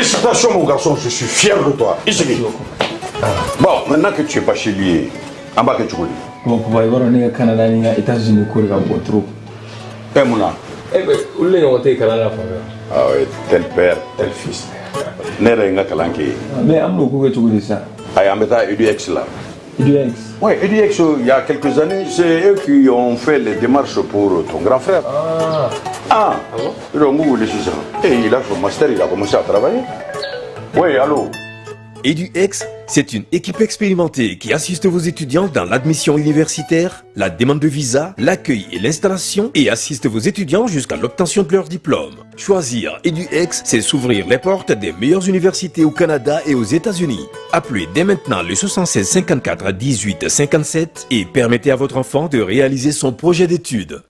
Félicitations, mon garçon, je suis fier de toi. Ici. Bon, maintenant que tu es bachelier, an b'a kɛ cogo di? Bon papa, i b'a dɔn ne ka Canada ni n ka États-Unis ko de ka bon trop. E mun na? Eh ben, olu de ɲɔgɔn tɛ yen kalan na fan fɛ. Ah ouais, tel père, tel fils. Ne yɛrɛ ye n ka kalan kɛ yen. Mais an bɛn'o ko kɛ cogo di sisan? Ayi, an bɛ taa EDUX la. EDUX? Oui, EDUX, il y a quelques années, c'est eux qui ont fait les démarches pour ton grand frère. Ah. Ah, Ah bon? Donc, vous voulez ça. Et il a son master, il a commencé à travailler. Oui, allô? EduX, c'est une équipe expérimentée qui assiste vos étudiants dans l'admission universitaire, la demande de visa, l'accueil et l'installation et assiste vos étudiants jusqu'à l'obtention de leur diplôme. Choisir EduX, c'est s'ouvrir les portes des meilleures universités au Canada et aux États-Unis. Appelez dès maintenant le 76 54 18 57 et permettez à votre enfant de réaliser son projet d'études.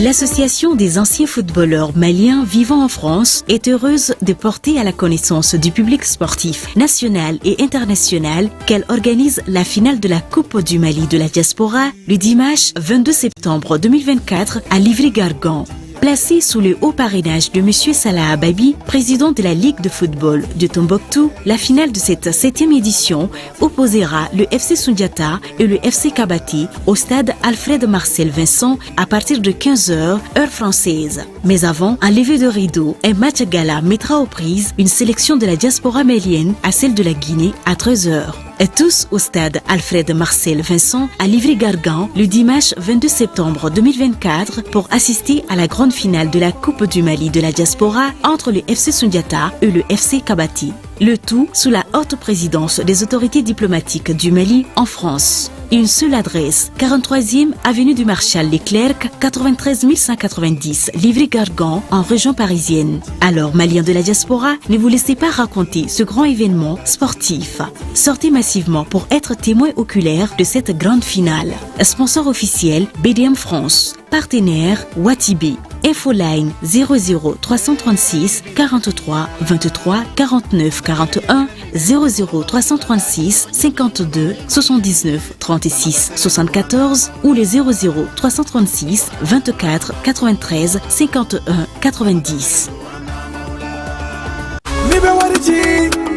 L'Association des anciens footballeurs maliens vivant en France est heureuse de porter à la connaissance du public sportif national et international qu'elle organise la finale de la Coupe du Mali de la diaspora le dimanche 22 septembre 2024 à Livry-Gargan. Placée sous le haut parrainage de M. Salah Ababi, président de la Ligue de football de Tombouctou, la finale de cette 7e édition opposera le FC Sundiata et le FC Kabati au stade Alfred Marcel Vincent à partir de 15h, heure française. Mais avant, un lever de rideau, un match gala mettra aux prises une sélection de la diaspora malienne à celle de la Guinée à 13h. Et tous au stade Alfred Marcel Vincent à Livry-Gargan le dimanche 22 septembre 2024 pour assister à la grande finale de la Coupe du Mali de la diaspora entre le FC Sundiata et le FC Kabati. Le tout sous la haute présidence des autorités diplomatiques du Mali en France. Une seule adresse, 43e avenue du Marshal Leclerc, 93 190, Livry-Gargan, en région parisienne. Alors, Maliens de la diaspora, ne vous laissez pas raconter ce grand événement sportif. Sortez massivement pour être témoin oculaire de cette grande finale. Sponsor officiel, BDM France. Partenaire, Watibé. Infoline 00 336 43 23 49 41 00 336 52 79 36 74 ou les 00 336 24 93 51 90. N'i bɛ wari ci,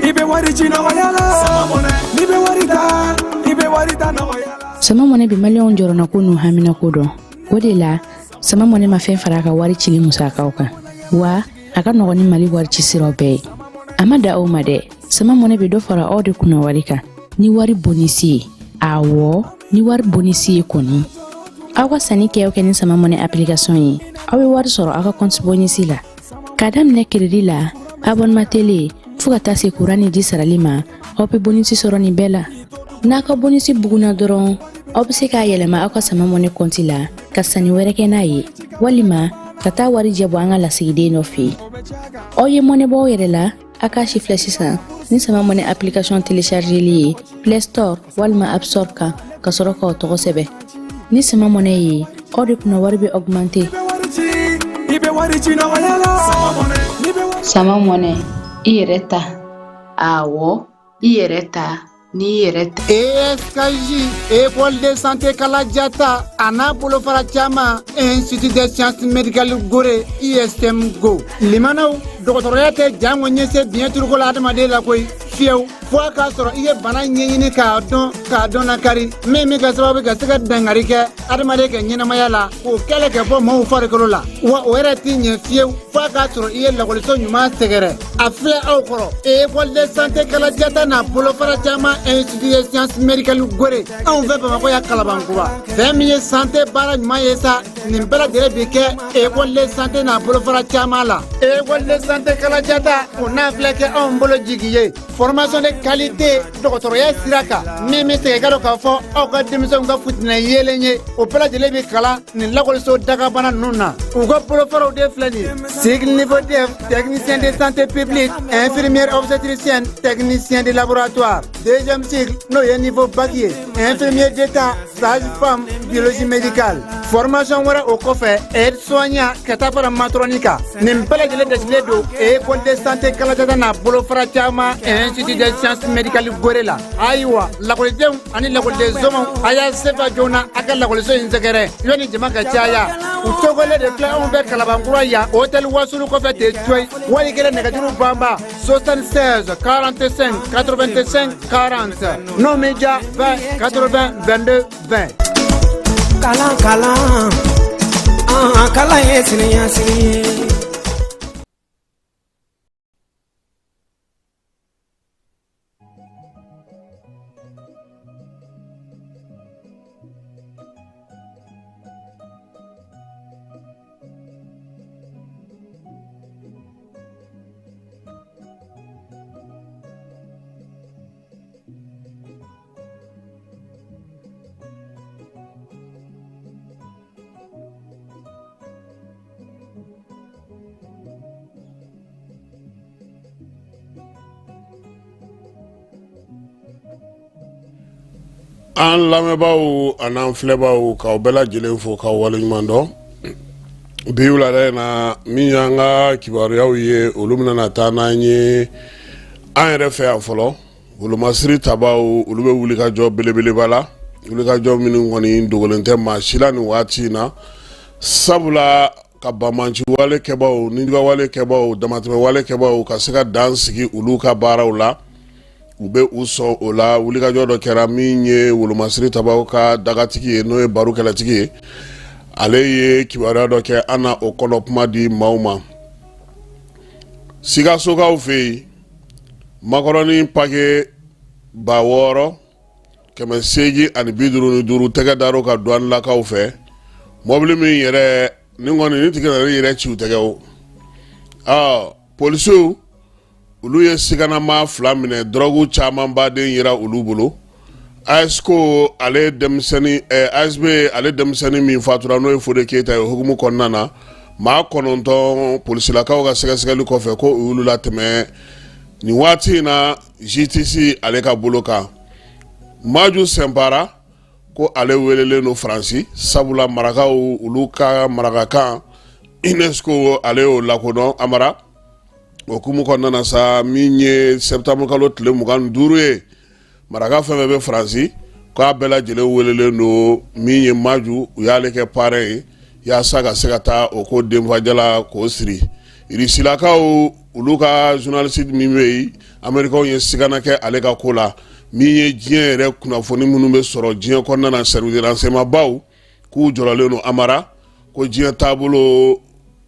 i bɛ wari ci nɔgɔya la. N'i bɛ wari ta, i bɛ wari ta nɔgɔya la. Sama Mɔnɛ bɛ maliyɛnw jɔrɔnako n'u haminako dɔn. O de la, Sama Mɔnɛ ma fɛn fara a ka wari cili musakaw kan, wa a ka nɔgɔn ni Mali wari ci siraw bɛɛ ye. A ma da o ma dɛ, Sama Mɔnɛ bɛ dɔ fara aw de kunna wari kan ni wari bonisi ye. Awɔ, ni wari bonisi ye kɔni, aw ka sanni kɛ o kɛ ni Sama Mɔnɛ application ye, aw bɛ wari sɔrɔ aw ka compte bonisi la, k'a daminɛ crédit la, abonnement télé, fo ka taa se kuran ni ji sarali ma. Aw bɛ bonisi sɔrɔ nin bɛɛ la. N'a ka bonisi bugunna dɔrɔn, aw bɛ se k'a yɛlɛma aw ka Sama Mɔnɛ kɔnti la ka sanni wɛrɛ kɛ n'a ye, walima ka taa wari jɛ bɔ an ka lasigiden dɔ fɛ yen. Aw ye mɔnɛ bɔ aw yɛrɛ la. A k'a si filɛ sisan ni Sama Mɔnɛ application téléchargeli ye Play Store walima App Store kan, ka sɔrɔ k'aw tɔgɔ sɛbɛn. Ni Sama Mɔnɛ ye, aw de kunna wari bɛ augmenter. I bɛ wari ci nɔgɔya la. N'i bɛ wari Sama Mɔnɛ, i yɛrɛ ta. Awɔ, i yɛrɛ ta n'i yɛrɛ ta. ESKJ, École de santé Kalajata, a n'a bolofara caman, Institut des sciences médicales Gore, ISM Go. Limanaw, dɔgɔtɔrɔya tɛ jango ɲɛse biɲɛ turuko la adamaden la koyi, fiyewu, fo a k'a sɔrɔ i ye bana ɲɛɲini k'a dɔn, k'a dɔn nakari min bɛ kɛ sababu ka se ka dangari kɛ adamaden ka ɲɛnamaya la, k'o kɛlɛ kɛ bɔ maaw farikolo la. Wa o yɛrɛ ti ɲɛ fiyewu fo a k'a sɔrɔ i ye lakɔliso ɲuman sɛgɛrɛ. A filɛ aw kɔrɔ, École de santé Kalajata n'a bolofara caman, Institut des sciences médicales Gore, anw fɛ Bamakɔ ya Kalabankura. Fɛn min ye santé baara ɲuman ye sa, nin bɛɛ lajɛlen bi kɛ École de santé n'a bolofara caman la. École de santé Kalajata, o n'a filɛ kɛ anw bolo jigi ye formation de qualité dɔgɔtɔrɔya sira kan, min bɛ segin ka dɔn k'a fɔ aw ka denmisɛnw ka futinɛ yeelen ye, o bɛɛ lajɛlen bi kalan nin lakɔliso dagabana ninnu na. U ka bolofaraw de filɛ nin ye: cycle niveau DEF, technicien de santé publique, infirmière obstétricienne, technicien de laboratoire; deuxième cycle, n'o ye niveau bac ye, infirmier d'état, sage-femme, biologie médicale. Formation wɛrɛ o kɔfɛ, aide soignant ka taa fara matron kan. Nin bɛɛ lajɛlen dasilen don École de santé Kalajata n'a bolofara caman, Institut des sciences médicales Gore la. Ayiwa, lakɔlidenw ani lakɔliden somɔgɔw, a y'a sefa joona a ka lakɔliso in sɛgɛrɛ yanni jama ka caya. U tɔgɔlen de filɛ anw fɛ Kalabankura yan, hôtel Wasulu kɔfɛ ten coyi. Wali kelen nɛgɛjuru banba 76 45 85 40, n'o m'i diya, 20 80 22 20. Kalan, kalan, an kalan ye siniɲɛsigi ye. An lamɛnbaaw an'an filɛbaaw, k'aw bɛɛ lajɛlen fo k'aw waleɲuman dɔn. Bi wulada in na, min y'an ka kibaruyaw ye, olu bɛna na taa n'an ye an yɛrɛ fɛ yan fɔlɔ. Wolomasiri tabaw, olu bɛ wulikajɔ belebeleba la, wulikajɔ minnu kɔni dogolen tɛ maa si la nin waati in na, sabula ka banbaanci wale kɛbaw, nijuguwale kɛbaw, damatɛmɛ wale kɛbaw ka se ka dan sigi olu ka baaraw la, u bɛ u sɔn o la. Wulikajɔ dɔ kɛra, min ye wolomasiri tabaw ka dagatigi ye, n'o ye baro kɛlɛtigi ye, ale ye kibaruya dɔ kɛ an na, o kɔnɔ kuma di maaw ma. Sikasokaw fɛ yen, makɔrɔni pake 6855 tɛgɛ dar'o kan duwanilakaw fɛ. Mɔbili min yɛrɛ nin kɔni ni tigi nana yɛrɛ ci u tɛgɛ o. Polisiw, olu ye siganamaa fila minɛ, dɔrɔgu caman baden yera olu bolo. ASCO ale denmisɛnnin, ASB ale denmisɛnnin min fatura, n'o ye Fode Keyita ye, o hukumu kɔnɔna na, maa 9, polisilakaw ka sɛgɛsɛgɛli kɔfɛ, ko u y'olu latɛmɛ nin waati in na justice ale ka bolo kan. Maju Sɛnpara ko ale welelen don Faransi, sabula marakaw olu ka marakakan, UNESCO ale y'o lakodɔn. Amara, o hukumu kɔnɔna na sa, min ye septembre kalo tile 25 ye, maraka fɛn fɛn bɛ Faransi, k'a bɛɛ lajɛlen welelen don. Min ye Maju, u y'ale kɛ parrain ye yaasa ka se ka taa o ko denfajala k'o siri. Irisilakaw olu ka journaliste min bɛ yen, Amerikaw ye sigana kɛ ale ka ko la. Min ye diɲɛ yɛrɛ kunnafoni minnu bɛ sɔrɔ diɲɛ kɔnɔna na, service de renseignement baw k'u jɔrɔlen don. Amara ko diɲɛ taabolo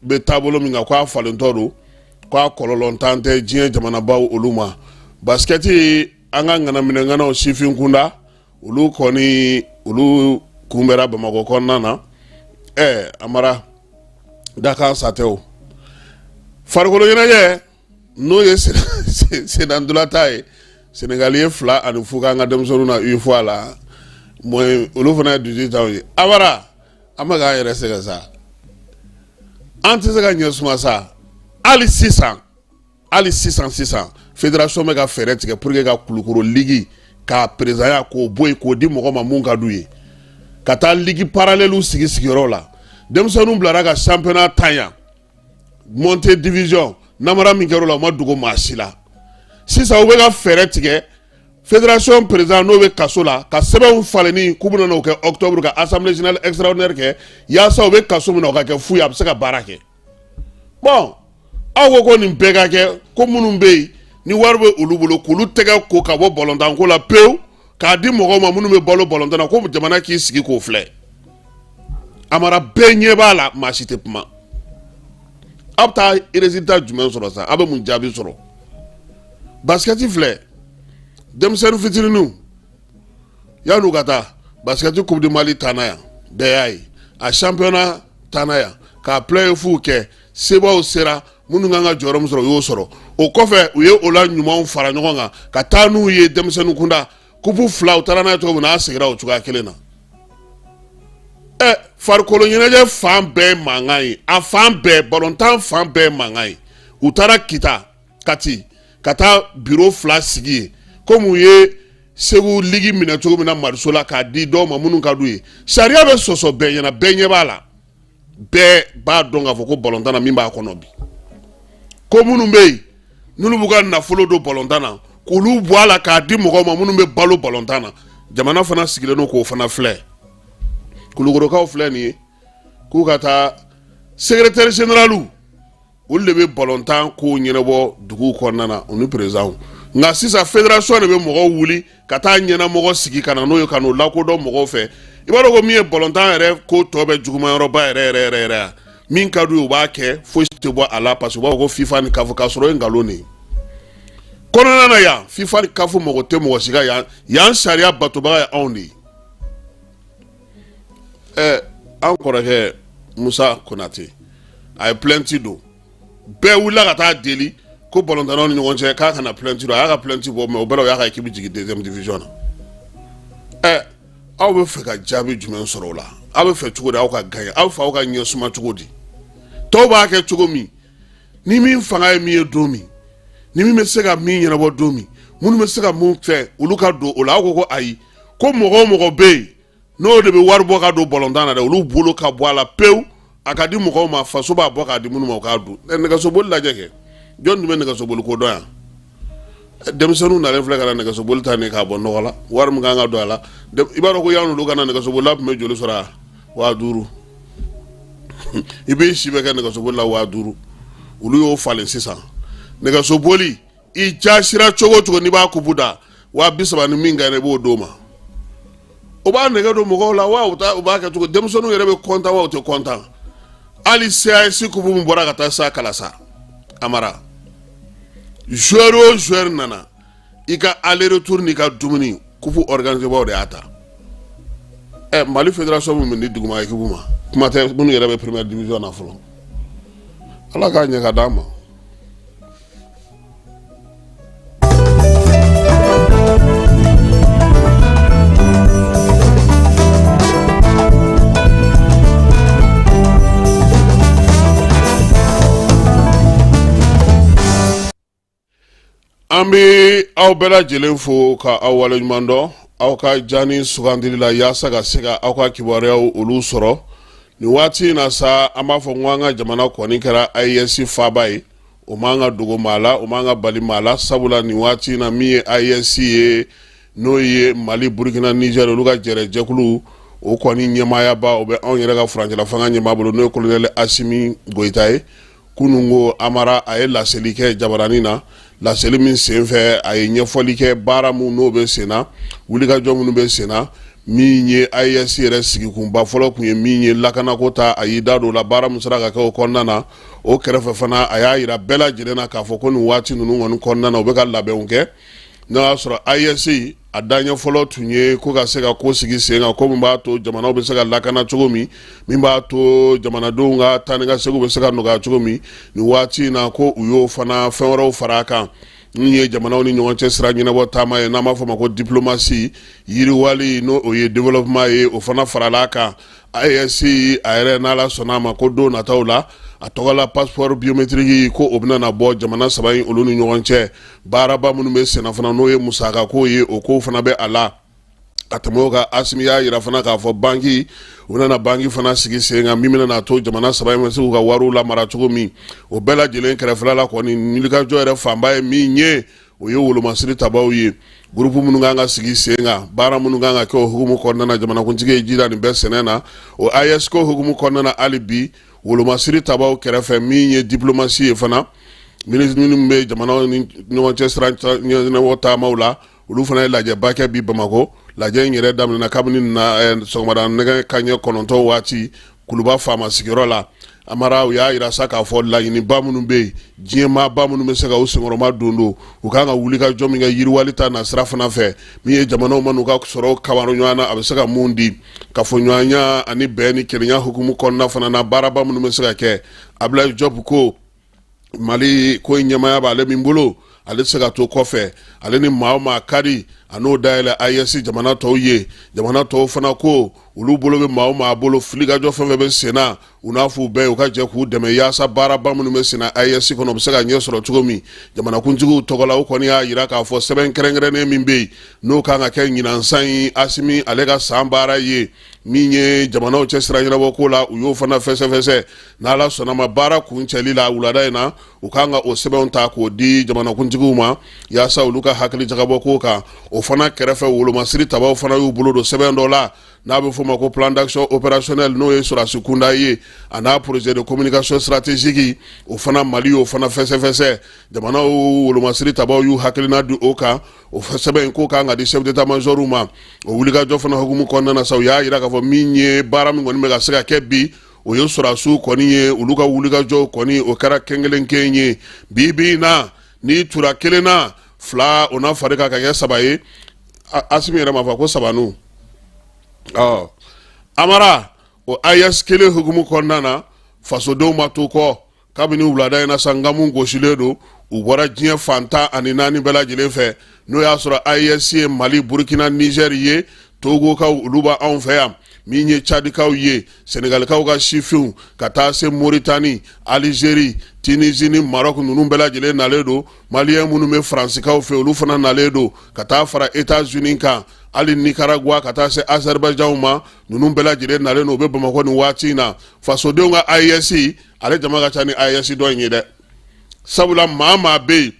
bɛ taabolo min kan, k'a falentɔ don, k'a kɔlɔlɔntan tɛ diɲɛ jamanabaw olu ma. Basikɛti, an ka ŋanaminɛŋanaw sifin kunda, olu kɔni olu kunbɛra Bamakɔ kɔnɔna na. Amara, dakan sa tɛ o. Farikolo ɲɛnajɛ, n'o ye sennantolatan ye, Senegali ye 2-0 k'an ka denmisɛnninw na UFOA la. Olu fana ye 18 ans ye. Amara, an bɛ k'an yɛrɛ sɛgɛn sa, an tɛ se ka ɲɛ suma sa. Hali sisan, hali sisan sisan, fédération bɛ ka fɛɛrɛ tigɛ pour que ka Kulukoro ligue k'a présidentya k'o bɔ yen, k'o di mɔgɔ ma mun ka d'u ye, ka taa ligue parallèle sigi sigiyɔrɔ la. Denmisɛnninw bilara ka championnat tan yan, montée division, namara min kɛra o la, o ma dogo maa si la. Sisan u bɛ ka fɛɛrɛ tigɛ, fédération président n'o bɛ kaso la, ka sɛbɛnw falenni k'u bɛna n'o kɛ octobre, ka assemblée générale extraordinaire kɛ yaasa u bɛ kaso min na, o ka kɛ fu ye, a bɛ se ka baara kɛ. Bon, aw ko ko nin bɛɛ ka kɛ, ko minnu bɛ yen ni wari bɛ olu bolo, k'olu tɛgɛ ko ka bɔ balontanko la pewu, k'a di mɔgɔw ma minnu bɛ balo balontan na, ko jamana k'i sigi k'o filɛ. Amara, bɛɛ ɲɛ b'a la, maa si tɛ kuma. Aw bɛ taa résultat jumɛn sɔrɔ sa? Aw bɛ mun jaabi sɔrɔ? Basikɛti filɛ, denmisɛnnin fitininw, yan'u ka taa basikɛti coupe du Mali tanna yan, bɛɛ y'a ye, a championnat tanna yan, k'a play-off kɛ, sebaw sera, minnu kan ka jɔyɔrɔ min sɔrɔ, u y'o sɔrɔ. O kɔfɛ, u ye o la ɲumanw fara ɲɔgɔn kan ka taa n'u ye denmisɛnnin kunda, coupe fila, u taara n'a ye cogo min na, a seginna o cogoya kelen na. Ɛ, farikolo ɲɛnajɛ fan bɛɛ ye mankan ye, a fan bɛɛ, balontan fan bɛɛ ye mankan ye. U taara Kita, Kati, ka taa biro fila sigi yen, komi u ye Segu ligi minɛ cogo min na Mariso la k'a di dɔw ma minnu ka d'u ye, sariya bɛ sɔsɔ bɛɛ ɲɛna, bɛɛ ɲɛ b'a la, bɛɛ b'a dɔn k'a fɔ ko balontan na min b'a kɔnɔ bi, ko minnu bɛ yen n'olu b'u ka nafolo don balontan na k'olu bɔ a la k'a di mɔgɔw ma minnu bɛ balo balontan na, jamana fana sigilen don k'o fana filɛ. Kulukorokaw filɛ nin ye k'u ka taa secrétaire général, olu de bɛ balontan kow ɲɛnabɔ duguw kɔnɔna na, u ni présidentw. Nka sisan fédération de bɛ mɔgɔw wuli ka taa ɲɛnamɔgɔ sigi ka na n'o ye, ka n'o lakodɔn mɔgɔw fɛ. I b'a dɔn ko min ye balontan yɛrɛ ko tɔ bɛ juguman yɔrɔba yɛrɛ yɛrɛ yɛrɛ yɛrɛ, min ka d'u ye u b'a kɛ, foyi tɛ bɔ a la, parce que u b'a fɔ ko FIFA ni CAF, k'a sɔrɔ o ye nkalon de ye. Kɔnɔna na yan, FIFA ni CAF mago tɛ mɔgɔ si ka yan. Yan sariya batobaga ye anw de ye. Ɛ, an kɔrɔkɛ Musa Konate, a ye plainte don, bɛɛ wulila ka taa deli ko balontannaw ni ɲɔgɔn cɛ k'a kana plainte don. A y'a ka plainte bɔ, mais o bɛɛ la u y'a ka équipe jigin deuxième division na. Ɛ, aw bɛ fɛ ka jaabi jumɛn sɔrɔ o la? Aw bɛ fɛ cogo di aw ka gagner? Aw bɛ fɛ aw ka ɲɛ suma cogo di? Tɔw b'a kɛ cogo min, ni min fanga ye min ye don min, ni min bɛ se ka min ɲɛnabɔ don min, minnu bɛ se ka mun fɛ, olu ka don o la. Aw ko ko ayi, ko mɔgɔ o mɔgɔ bɛ yen n'o de bɛ wari bɔ ka don balontan na dɛ, olu bolo ka bɔ a la pewu. A ka di mɔgɔw ma, faso b'a bɔ k'a di minnu ma, u k'a dun. Nɛgɛsoboli lajɛ kɛ, jɔn tun bɛ nɛgɛsoboli ko dɔn yan? Denmisɛnninw nalen filɛ ka na nɛgɛsoboli ta nin k'a bɔ nɔgɔ la, wari min kan ka don a la, i b'a dɔn ko yan olu ka na nɛgɛsobolila tun bɛ joli sɔrɔ a 5000. I b'i si bɛɛ kɛ nɛgɛsoboli la, 5000. Olu y'o falen sisan. Nɛgɛsoboli, i jasira cogo o cogo, n'i b'a kupu da 30,000 ni min ka i b'o d'o ma, o b'a nɛgɛ don mɔgɔw la wa. U b'a kɛ cogo, denmisɛnninw yɛrɛ bɛ kɔntan wa, u tɛ kɔntan. Hali CAS kupu min bɔra ka taa sa Kalasa, Amara, joueur o joueur nana, i ka aller retour n'i ka dumuni, kupu organisé baw de y'a ta. Ɛ, Mali fédération min bɛ di duguma équipe ma, kuma tɛ minnu yɛrɛ bɛ première division na fɔlɔ. Ala k'a ɲɛ ka d'an ma. An bɛ aw bɛɛ lajɛlen fo ka aw waleɲuman dɔn aw ka jani sugandili la yaasa ka se ka aw ka kibaruyaw olu sɔrɔ nin waati in na sa. An b'a fɔ ko an ka jamana kɔni kɛra AES faaba ye. O man ka dogo maa la, o man ka bali maa la, sabula nin waati in na, min ye AES ye, n'o ye Mali, Burukina, Niger, olu ka jɛrɛjɛkulu, o kɔni ɲɛmaayaba, o bɛ anw yɛrɛ ka furancɛla fanga ɲɛmaa bolo, n'o ye colonel Asimi Goyita ye. Kunun ko Amara, a ye laseli kɛ jabaranin na. Laseli min senfɛ, a ye ɲɛfɔli kɛ baara min n'o bɛ sen na, wulikajɔ minnu bɛ sen na. Min ye AES yɛrɛ sigikunba fɔlɔ kun ye min ye lakanako ta, a y'i da don o la, baara min sera ka kɛ o kɔnɔna na. O kɛrɛfɛ fana, a y'a yira bɛɛ lajɛlen na k'a fɔ ko nin waati ninnu kɔni kɔnɔna na, u bɛ ka labɛnw kɛ. N'o y'a sɔrɔ AES a daɲɛ fɔlɔ tun ye ko ka se ka ko sigi sen kan, ko min b'a to jamanaw bɛ se ka lakana cogo min, min b'a to jamanadenw ka taa ni ka seginw bɛ se ka nɔgɔya cogo min. Nin waati in na, ko u y'o fana fɛn wɛrɛw fara a kan, min ye jamanaw ni ɲɔgɔn cɛ sira ɲɛnabɔ taama ye, n'an b'a fɔ o ma ko diplomatie, yiriwali, n'o o ye développement ye, o fana farala a kan. AES a yɛrɛ, n'Ala sɔnna a ma, ko don nataw la, a tɔgɔ la passeport biométrique, ko o bɛna na bɔ jamana saba in olu ni ɲɔgɔn cɛ. Baaraba minnu bɛ senna fana, n'o ye musakako ye, o kow fana bɛ a la. Ka tɛmɛ o kan, Asimi y'a yira fana k'a fɔ banki, u nana banki fana sigi sen kan, min bɛna n'a to jamana saba in bɛ se k'u ka wariw lamara cogo min. O bɛɛ lajɛlen kɛrɛfɛla la kɔni, wulikajɔ yɛrɛ fanba ye min ye, o ye wolomasiri tabaw ye, gurupu minnu kan ka sigi sen kan, baara minnu kan ka kɛ o hukumu kɔnɔna na. Jamanakuntigi ye ji da nin bɛɛ sɛnɛ na o AES ko hukumu kɔnɔna na. Hali bi wolomasiri tabaw kɛrɛfɛ, min ye diplomatie ye fana, minisiri minnu bɛ jamanaw ni ɲɔgɔn cɛ sira ɲɛnabɔ taamaw la, olu fana ye lajɛba kɛ bi Bamakɔ. Lajɛ in yɛrɛ daminɛna kabini na sɔgɔmada nɛgɛ kanɲɛ 9 waati Kuluba faama sigiyɔrɔ la. Amara, u y'a yira sa k'a fɔ laɲiniba minnu bɛ yen, diɲɛmaaba minnu bɛ se ka u senkɔrɔma don don, u kan ka wuli ka jɔ min kɛ yiriwali ta na sira fana fɛ, min ye jamanaw ma n'u ka sɔrɔ kabaru ɲɔgɔn na, a bɛ se ka mun di kafoɲɔgɔnya ani bɛn ni kelenya hukumu kɔnɔna fana na, baaraba minnu bɛ se ka kɛ. Abdoulaye Diop ko Mali ko in ɲɛmaaya b'ale min bolo, Ale tɛ se ka to kɔfɛ. Ale ni maa o maa ka di, a n'o dayɛlɛ AES jamana tɔw ye. Jamana tɔw fana ko olu bolo bɛ maa o maa bolo, filikajɔ fɛn fɛn bɛ sen na, u n'a f'u bɛɛ ye u ka jɛ k'u dɛmɛ yaasa baaraba minnu bɛ senna AES kɔnɔ, u bɛ se ka ɲɛ sɔrɔ cogo min. Jamanakuntigiw tɔgɔ la, u kɔni y'a jira k'a fɔ sɛbɛn kɛrɛnkɛrɛnnen min bɛ yen, n'o kan ka kɛ ɲinan san in Asimi ale ka san baara ye, min ye jamanaw cɛ sira ɲɛnabɔ ko la, u y'o fana fɛsɛfɛsɛ. N'Ala sɔnna ma, baara kuncɛli la wulada in na, u kan ka o sɛbɛnw ta k'o di jamanakuntigiw ma yaasa olu ka hakili jagabɔ ko kan. O fana kɛrɛfɛ, wolomasiri tabaw fana y'u bolo don sɛbɛn dɔ la n'a bɛ f'o ma ko plan d'action opérationnel, n'o ye sɔrɔdasi kunda ye, a n'a projet de communication stratégique. O fana, Mali y'o fana fɛsɛfɛsɛ. Jamanaw wolomasiri tabaw y'u hakilina di o kan. O sɛbɛn in ko kan ka di chef d'état major ma. O wulikajɔ fana hukumu kɔnɔna na sa, u y'a jira k'a fɔ min ye baara min kɔni bɛ ka se ka kɛ bi, o ye sɔrɔdasiw kɔni ye, olu ka wulikajɔ kɔni o kɛra kelen kelen ye. Bi bi in na, n'i tura kelen na, fila o na fari kan ka kɛ saba ye. Asimi yɛrɛ m'a fɔ ko saba n'u ɔ Amara. O AES kelen hukumu kɔnɔna na, fasodenw ma to kɔ. Kabini wulada in na sa, nkamu gosilen don, u bɔra diɲɛ fan 14 bɛɛ lajɛlen fɛ. N'o y'a sɔrɔ AES ye Mali, Burukina, Nizɛri ye, Togokaw olu b'anw fɛ yan, min ye Cadikaw ye, Senegalikaw ka sifinw, ka taa se Moritani, Alizeri, Tinizi ni Marɔku, ninnu bɛɛ lajɛlen nalen don. Maliyɛn minnu bɛ Faransikaw fɛ, olu fana nalen don, ka taa fara Etats-Unis kan, hali Nicaragua, ka taa se Azerbaïdjan ma, ninnu bɛɛ lajɛlen nalen don. U bɛ Bamakɔ nin waati in na. Fasodenw ka AES, ale jama ka ca ni AES dɔ in ye dɛ, sabula maa maa bɛ yen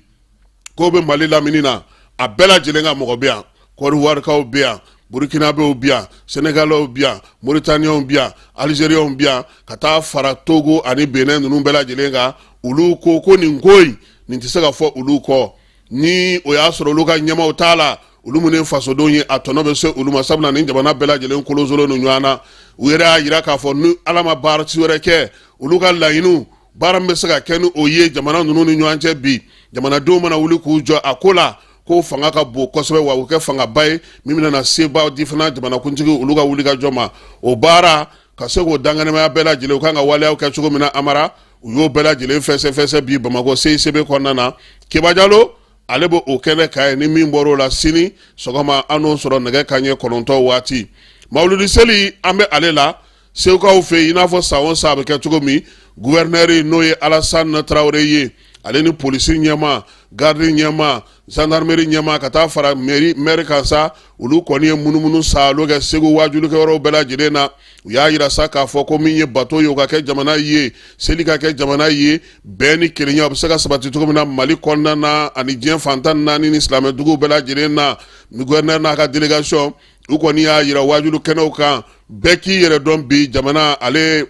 k'o bɛ Mali lamini na, a bɛɛ lajɛlen ka mɔgɔ bɛ yan. Kɔdiwarikaw bɛ yan, Burukinabew bɛ yan, Senegalɛw bɛ yan, Moritanienw bɛ yan, Alizerienw bɛ yan, ka taa fara Togo ani Benin ninnu bɛɛ lajɛlen kan. Olu ko ko nin ko in, nin tɛ se ka fɔ olu kɔ. Ni o y'a sɔrɔ olu ka ɲɛmaaw t'a la, olu minnu ye fasodenw ye, a tɔnɔ bɛ se olu ma, sabula nin jamana bɛɛ lajɛlen kolonsolen don ɲɔgɔn na. U yɛrɛ y'a jira k'a fɔ ni Ala ma baara si wɛrɛ kɛ, olu ka laɲiniw, baara min bɛ se ka kɛ ni o ye jamana ninnu ni ɲɔgɔn cɛ bi, jamanadenw mana wuli k'u jɔ a ko la, ko fanga ka bon kosɛbɛ, wa o kɛ fangaba ye min bɛna na seba di fana jamanakuntigi olu ka wulikajɔ ma. O baara ka se k'o dankɛnɛmaya bɛɛ lajɛlen, u kan ka waleyaw kɛ cogo min na, Amara, u y'o bɛɛ lajɛlen fɛsɛfɛsɛ bi Bamakɔ CICB kɔnɔna na. Keba Jalo, ale bɛ o kɛnɛ kan ye. Ni min bɔr'o la, sini sɔgɔma an n'o sɔrɔ nɛgɛ kanɲɛ 9 waati. Mawuludi seli, an bɛ ale la Segukaw fɛ yen, i n'a fɔ san o san a bɛ kɛ cogo min. Guvɛrinɛri, n'o ye Alasani Tarawele ye, ale ni polisi ɲɛmaa, garidi ɲɛmaa, zandarimeri ɲɛmaa, ka taa fara mɛri kan sa, olu kɔni ye munumunu saalo kɛ Segu waajulikɛyɔrɔw bɛɛ lajɛlen na. U y'a jira sa k'a fɔ ko min ye bato ye, o ka kɛ jamana ye, seli ka kɛ jamana ye, bɛn ni kelenya o bɛ se ka sabati cogo min na Mali kɔnɔna na ani diɲɛ fan 14 ni silamɛduguw bɛɛ lajɛlen na. Guvɛrinɛri n'a ka délégation, u kɔni y'a jira waajuli kɛnɛw kan, bɛɛ k'i yɛrɛ dɔn bi jamana ale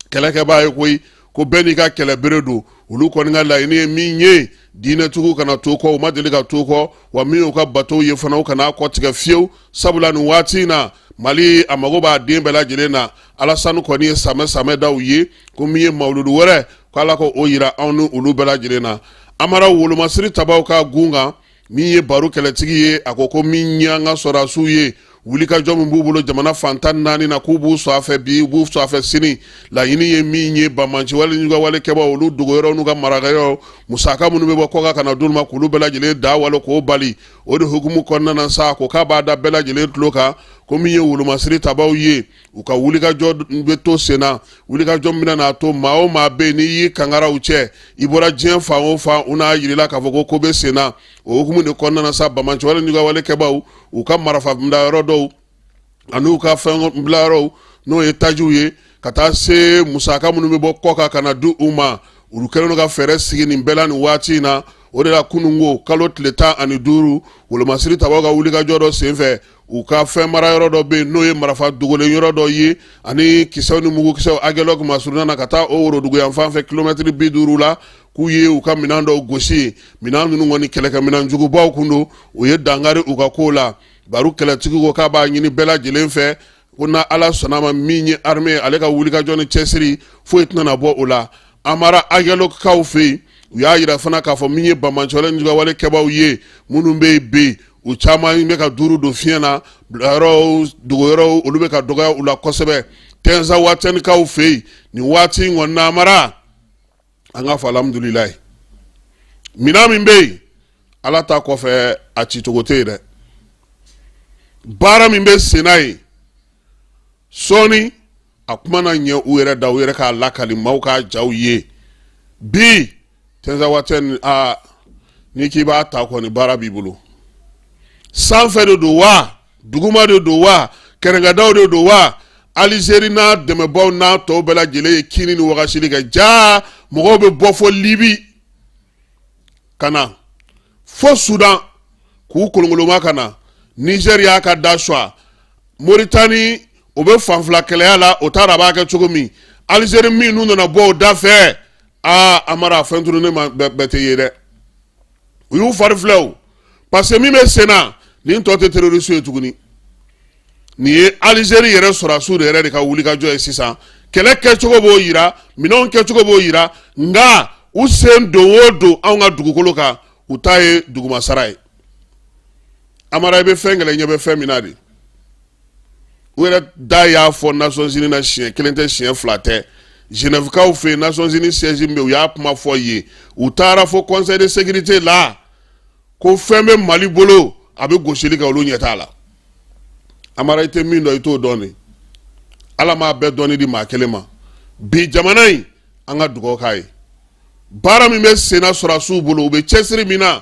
kɛlɛkɛbaa ye koyi, ko bɛɛ n'i ka kɛlɛbere don. Olu kɔni ka laɲini ye min ye, diinɛtigiw kana to kɔ, u ma deli ka to kɔ, wa min y'u ka batow ye fana, u kana kɔ tigɛ fiyewu, sabula nin waati in na, Mali a mago b'a den bɛɛ lajɛlen na. Alasani kɔni ye samɛ samɛ da u ye ko min ye mawuludu wɛrɛ, ko Ala ko o yira anw ni olu bɛɛ lajɛlen na. Amara, wolomasiri tabaw ka gun kan, min ye baro kɛlɛtigi ye, a ko ko min ye an ka sɔrɔdasiw ye, wulikajɔ min b'u bolo jamana fan 14 na, k'u b'u sɔn a fɛ bi, u b'u sɔn a fɛ sini. Laɲini ye min ye, banbaanci wale juguwale kɛbaw, olu dogoyɔrɔ n'u ka marakɛyɔrɔ, musaka minnu bɛ bɔ kɔkan ka na d'olu ma, k'olu bɛɛ lajɛlen da wale k'o bali. O de hukumu kɔnɔna na sa, ko k'a b'a da bɛɛ lajɛlen tulo kan ko min ye wolomasiri tabaw ye, u ka wulikajɔ bɛ to sen na, wulikajɔ min bɛna n'a to maa o maa bɛ yen n'i y'i kankara u cɛ, i bɔra diɲɛ fan o fan, u n'a yirila k'a fɔ ko ko bɛ sen na. O hukumu de kɔnɔna na sa, banbaanci wale juguwale kɛbaw, u ka marifa bilayɔrɔ dɔw an'u ka fɛn bilayɔrɔw, n'o ye tajiw ye, ka taa se musaka minnu bɛ bɔ kɔkan ka na di u ma, olu kɛlen don ka fɛɛrɛ sigi nin bɛɛ la nin waati in na. O de la, kununko kalo tile 15, wolomasiri tabaw ka wulikajɔ dɔ senfɛ, u ka fɛn mara yɔrɔ dɔ bɛ yen, n'o ye marifa dogolen yɔrɔ dɔ ye ani kisɛw ni mugukisɛw, Aguelhok masurunya na, ka taa o worodugu yan fan fɛ kilomɛtiri 50 la, k'u ye u ka minɛn dɔw gosi. Minɛn ninnu kɔni, kɛlɛkɛminɛn jugubaw kun don. U ye dankari u ka ko la. Baro kɛlɛtigi ko k'a b'a ɲini bɛɛ lajɛlen fɛ ko na Ala sɔnna ma, min ye armée ale ka wulikajɔ ni cɛsiri, foyi tɛna na bɔ o la. Amara, Aguelhokkaw fɛ yen, u y'a yira fana k'a fɔ min ye banbaanci wale juguwale kɛbaw ye minnu bɛ yen bi, u caman bɛ ka duuru don fiɲɛ na, bilayɔrɔw, dogoyɔrɔw, olu bɛ ka dɔgɔya u la kosɛbɛ. Tɛnzawatɛnikaw fɛ yen nin waati in kɔni na, Amara, an k'a fɔ alhamdulilayi, minɛn min bɛ yen. Ala ta kɔfɛ, a cicogo tɛ yen dɛ. Baara min bɛ senna ye sɔɔni, a kuma na ɲɛ u yɛrɛ da, u yɛrɛ k'a lakali maaw k'a jaw ye. Bi Tinzawatɛn, a n'i k'i b'a ta kɔni, baara b'i bolo. Sanfɛ de don wa, duguma de don wa, kɛrɛnkɛdaw de don wa, Alizeri n'a dɛmɛbaw n'a tɔw bɛɛ lajɛlen ye kini ni wagasili kɛ. Jaa, mɔgɔw bɛ bɔ fo Libi ka na, fo Sudan k'u kolonkoloma ka na. Nizɛri y'a ka da suwa, Moritani o bɛ fanfila kɛlɛya la, o t'a dɔn a b'a kɛ cogo min. Alizeri min n'u nana bɔ o da fɛ, aa Amara, fɛn tununnen ma bɛɛ tɛ ye dɛ. U y'u fari filɛ o, parce que min bɛ sen na nin tɔ tɛ terroriste ye tuguni. Nin ye Alizeri yɛrɛ sɔrɔdasiw de yɛrɛ de ka wulikajɔ ye sisan. Kɛlɛ kɛcogo b'o yira, minɛnw kɛcogo b'o yira, nka u sen don o don anw ka dugukolo kan, u ta ye dugumasara ye. Amara, i bɛ fɛn kɛlɛ, ɲɛ bɛ fɛn min na de. U yɛrɛ da y'a fɔ Nations Unies na, siɲɛ kelen tɛ, siɲɛ fila tɛ. Genèvekaw fɛ yen, Nations Unies siège min bɛ yen, u y'a kuma fɔ yen. U taara fo Conseil de sécurité la ko fɛn bɛ Mali bolo, a bɛ gosili kɛ, olu ɲɛ t'a la. Amara, i tɛ min dɔn, i t'o dɔn de. Ala m'a bɛɛ dɔnni di maa kelen ma. Bi jamana in, an ka dugawu k'a ye. Baara min bɛ senna sɔrɔdasiw bolo, u bɛ cɛsiri min na,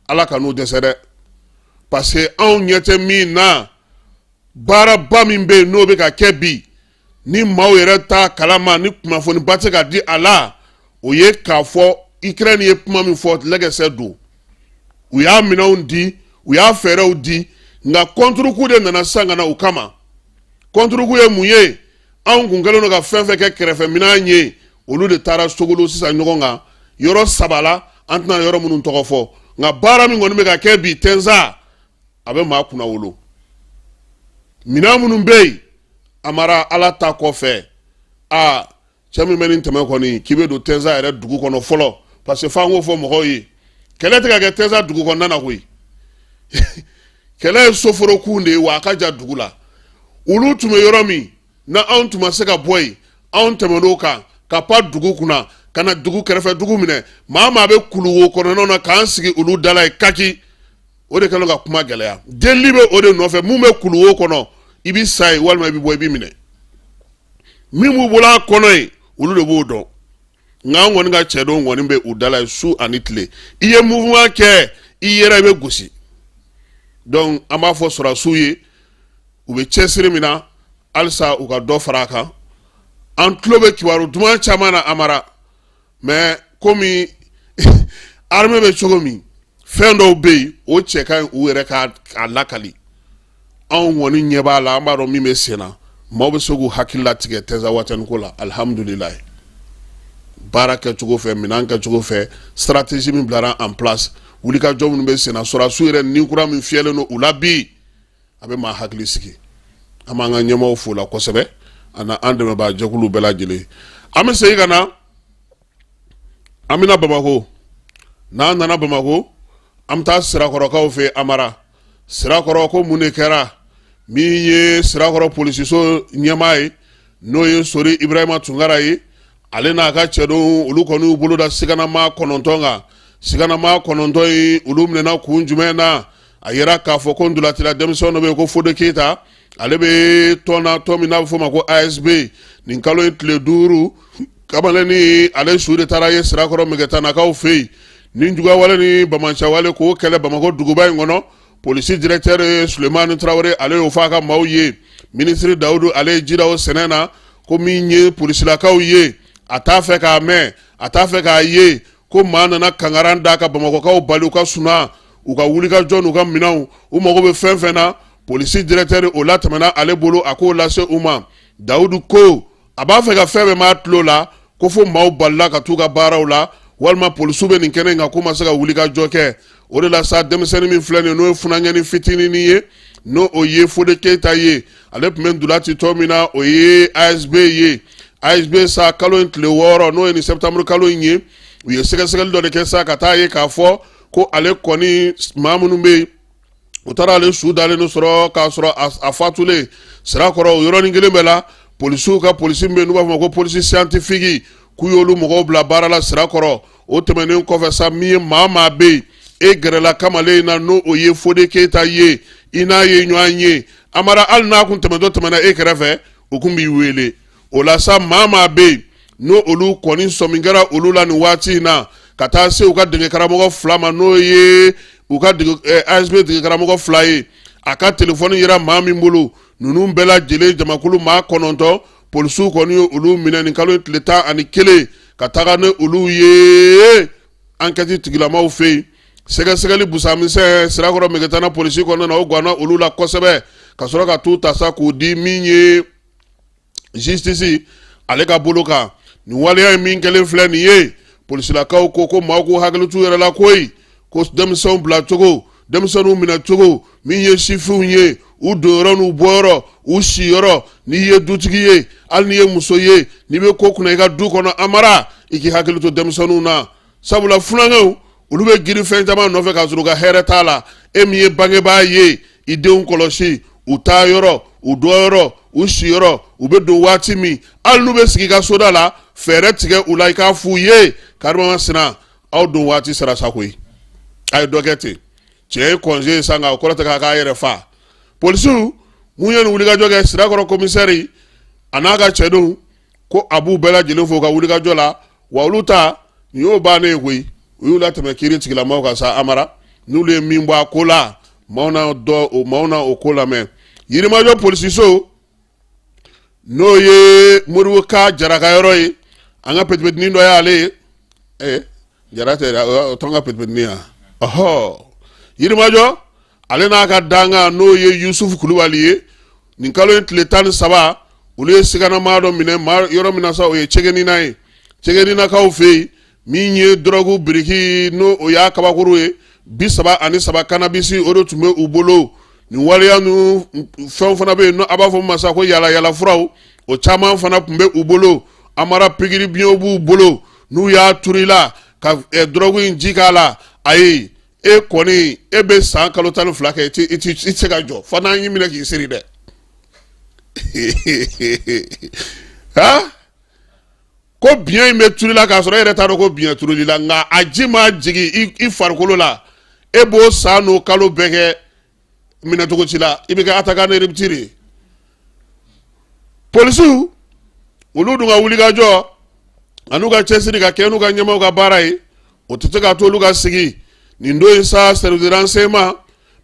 Ala ka n'u dɛsɛ dɛ, parce que anw ɲɛ tɛ min na. Baaraba min bɛ yen n'o bɛ ka kɛ bi, ni maaw yɛrɛ t'a kalama, ni kunnafoniba tɛ ka di a la, o ye k'a fɔ Ukraine ye kuma min fɔ, lɛgɛsɛ don. U y'a minɛnw di, u y'a fɛɛrɛw di, nka contre-coup de nana sisan ka na u kama. Contre-coup ye mun ye? Anw kun kɛlen don ka fɛn fɛn kɛ kɛrɛfɛminɛn ye, olu de taara sogolo sisan ɲɔgɔn kan yɔrɔ saba la, an tɛna yɔrɔ minnu tɔgɔ fɔ. Nka baara min kɔni bɛ ka kɛ bi Tɛnza, a bɛ maa kunna wolo. Minɛn minnu bɛ yen, Amara, Ala ta kɔfɛ, a cɛ min bɛ nin tɛmɛ kɔni k'i bɛ don Tɛnza yɛrɛ dugu kɔnɔ fɔlɔ, parce que f'an k'o fɔ mɔgɔw ye, kɛlɛ tɛ ka kɛ Tɛnza dugu kɔnɔna na koyi. Kɛlɛ ye soforokun de ye wa, a ka jan dugu la. Olu tun bɛ yɔrɔ min na, anw tun ma se ka bɔ yen. Anw tɛmɛn'o kan ka pan dugu kunna ka na dugu kɛrɛfɛ dugu minɛ. Maa maa bɛ kuluwo kɔnɔnaw na k'an sigi olu da la yen kaki, o de kɛlen ka kuma gɛlɛya. Delili bɛ o de nɔfɛ. Mun bɛ kuluwo kɔnɔ, i bɛ sa yen walima i bɛ bɔ, i bɛ minɛ. Min b'u bolo a kɔnɔ yen, olu de b'o dɔn. Nka an kɔni ka cɛdenw kɔni bɛ u da la yen su ani tile. I ye mouvement kɛ, i yɛrɛ i bɛ gosi. Donc an b'a fɔ sɔrɔdasiw ye, u bɛ cɛsiri min na, halisa u ka dɔ fara a kan. An tulo bɛ kibaru duman caman na, Amara, mais komi armée bɛ cogo min, fɛn dɔw bɛ yen, o cɛ ka ɲi u yɛrɛ ka a lakali. Anw kɔni ɲɛ b'a la, an b'a dɔn min bɛ sen na. Maaw bɛ se k'u hakili latigɛ Tɛnzawatɛni ko la. Alihamudulilayi, baara kɛcogo fɛ, minɛn kɛcogo fɛ, stratégie min bilara en place, wulikajɔ minnu bɛ sen na, sɔrɔdasiw yɛrɛ ni kura min fiyɛlen don u la bi, a bɛ maa hakili sigi. An b'an ka ɲɛmaaw fo la kosɛbɛ, ani an dɛmɛbaa jɛkuluw bɛɛ lajɛlen. An bɛ segin ka na, an bɛna Bamakɔ. N'an nana Bamakɔ, an bɛ taa Sirakɔrɔkaw fɛ. Amara, Sirakɔrɔ ko mun de kɛra? Min ye Sirakɔrɔ polisiso ɲɛmaa ye, n'o ye Sori Ibrahima Tunkara ye, ale n'a ka cɛdenw, olu kɔni y'u bolo da siganamaa 9 kan. Siganamaa 9 in, olu minɛna kun jumɛn na? A yira k'a fɔ ko ntolacila denmisɛn dɔ bɛ yen ko Fode Keyita, ale bɛ tɔn na, tɔn min n'a bɛ f'o ma ko ASB. Nin kalo in tile 5, kamalennin ale su de taara ye Sirakɔrɔ Megetanakaw fɛ yen. Ni juguyawale ni bamancawale k'o kɛlɛ Bamakɔ duguba in kɔnɔ, polisi directeur Sulemani Tarawele, ale y'o fɔ a ka maaw ye. Minisiri Dawudu, ale ye ji da o sɛnɛ na ko min ye polisilakaw ye, a t'a fɛ k'a mɛn, a t'a fɛ k'a ye ko maa nana kangaran da ka Bamakɔkaw bali u ka suna, u ka wulikajɔ n'u ka minɛnw, u mago bɛ fɛn fɛn na. Polisi directeur, o latɛmɛna ale bolo, a k'o lase u ma. Dawudu ko a b'a fɛ ka fɛn bɛɛ m'a tulo la ko fo maaw balila ka t'u ka baaraw la, walima polisiw bɛ nin kɛnɛ in kan k'u ma se ka wulikajɔ kɛ. O de la sa, denmisɛnnin min filɛ nin ye, n'o ye funankɛnin fitinin ye, n'o o ye Fode Keyita ye, ale tun bɛ ntolaci tɔn min na, o ye ASB ye. ASB sa, kalo in tile 6, n'o ye nin septembre kalo in ye, u ye sɛgɛsɛgɛli dɔ de kɛ sa ka taa ye k'a fɔ ko ale kɔni, maa minnu bɛ yen, u taara ale su dalen sɔrɔ k'a sɔrɔ a fatulen Sirakɔrɔ. O yɔrɔnin kelen bɛɛ la, polisiw ka polisi min bɛ yen n'u b'a fɔ ma ko polisi scientifique, k'u y'olu mɔgɔw bila baara la Sirakɔrɔ. O tɛmɛnen kɔfɛ sa, min ye maa maa bɛ yen, E gɛrɛla kamalen in na, n'o o ye Fode Keyita ye, i n'a ye ɲɔgɔn ye. Amara, hali n'a kun tɛmɛtɔ tɛmɛna e kɛrɛfɛ, u kun b'i wele. O la sa, maa maa bɛ yen n'o olu kɔni sɔmi kɛra olu la nin waati in na, ka taa se u ka dege karamɔgɔ fila ma, n'o ye u ka ASB dege karamɔgɔ fila ye, a ka telefɔni yera maa min bolo, ninnu bɛɛ lajɛlen jamakulu maa 9, polisiw kɔni ye olu minɛ nin kalo tile 11 ka taga ni olu ye ankɛti tigilamaw fɛ yen. Sɛgɛsɛgɛli busamisɛn Sirakɔrɔ Megetana polisi kɔnɔna na, o ganna olu la kosɛbɛ, ka sɔrɔ ka t'u ta sa k'u di min ye justice ale ka bolo kan. Nin waleya in min kɛlen filɛ nin ye, polisilakaw ko ko maaw k'u hakili t'u yɛrɛ la koyi, ko denmisɛnw bilacogo, denmisɛnninw minɛcogo, min ye sifinw ye, u donyɔrɔ n'u bɔyɔrɔ, u siyɔrɔ. N'i ye dutigi ye, hali n'i ye muso ye, n'i bɛ ko kunna i ka du kɔnɔ, Amara, i k'i hakili to denmisɛnninw na, sabula funankɛw olu bɛ girin fɛn caman nɔfɛ k'a sɔrɔ u ka hɛrɛ t'a la. E min ye bangebaa ye, i denw kɔlɔsi, u taa yɔrɔ, u dɔyɔrɔ, u siyɔrɔ, u bɛ don waati min, hali n'u bɛ sigi i ka soda la, fɛɛrɛ tigɛ u la, i k'a f'u ye karimasina, aw don waati sera sa koyi, a ye dɔ kɛ ten. Cɛ ye congé ye sa, nka o kɔrɔ tɛ k'a k'a yɛrɛ fa. Polisiw mun ye nin wulikajɔ kɛ, Sirakɔrɔ komisɛri a n'a ka cɛdenw ko a b'u bɛɛ lajɛlen fo u ka wulikajɔ la. Wa olu ta nin y'o bannen ye koyi, u y'u latɛmɛ kiiri tigilamaw kan sa. Amara, n'olu ye min bɔ a ko la, maaw na dɔ o, maaw na o ko lamɛn. Yirimajɔ polisiso, n'o ye Modibo Ka Jara ka yɔrɔ ye, an ka petipetinin dɔ y'ale ye. Ee, Jara tɛ, o t'an ka petipetinin ya. Ɔhɔ, Yirimajɔ, ale n'a ka dankan, n'o ye Yusufu Kulubali ye, nin kalo in tile 13, olu ye siganamaa dɔ minɛ maa yɔrɔ min na sa, o ye Cɛgɛnina ye, Cɛgɛninakaw fɛ yen, min ye dɔrɔgu biriki, n'o o y'a kabakuru ye, 33 kanabisi, o de tun bɛ u bolo. Nin waleya ninnu fɛnw fana bɛ yen, a b'a fɔ ma sa ko yala yala furaw, o caman fana tun bɛ u bolo. Amara, pikiri biɲɛw b'u bolo, n'u y'a turu i la ka dɔrɔgu in ji k'a la, ayi, e kɔni e bɛ san kalo 12 kɛ, i tɛ se ka jɔ fo n'an y'i minɛ k'i siri dɛ. Ha, ko biɲɛ in bɛ turu i la k'a sɔrɔ e yɛrɛ t'a dɔn ko biɲɛ turul'i la, nka a ji ma jigin i farikolo la, e b'o san n'o kalo bɛɛ kɛ minɛcogo ci la, i bɛ kɛ attaquant de rupture ye. Polisiw olu dun ka wulikajɔ an'u ka cɛsiri ka kɛ n'u ka ɲɛmaaw ka baara ye, o tɛ se k'a to olu ka sigi nin don in sa. Service de renseignement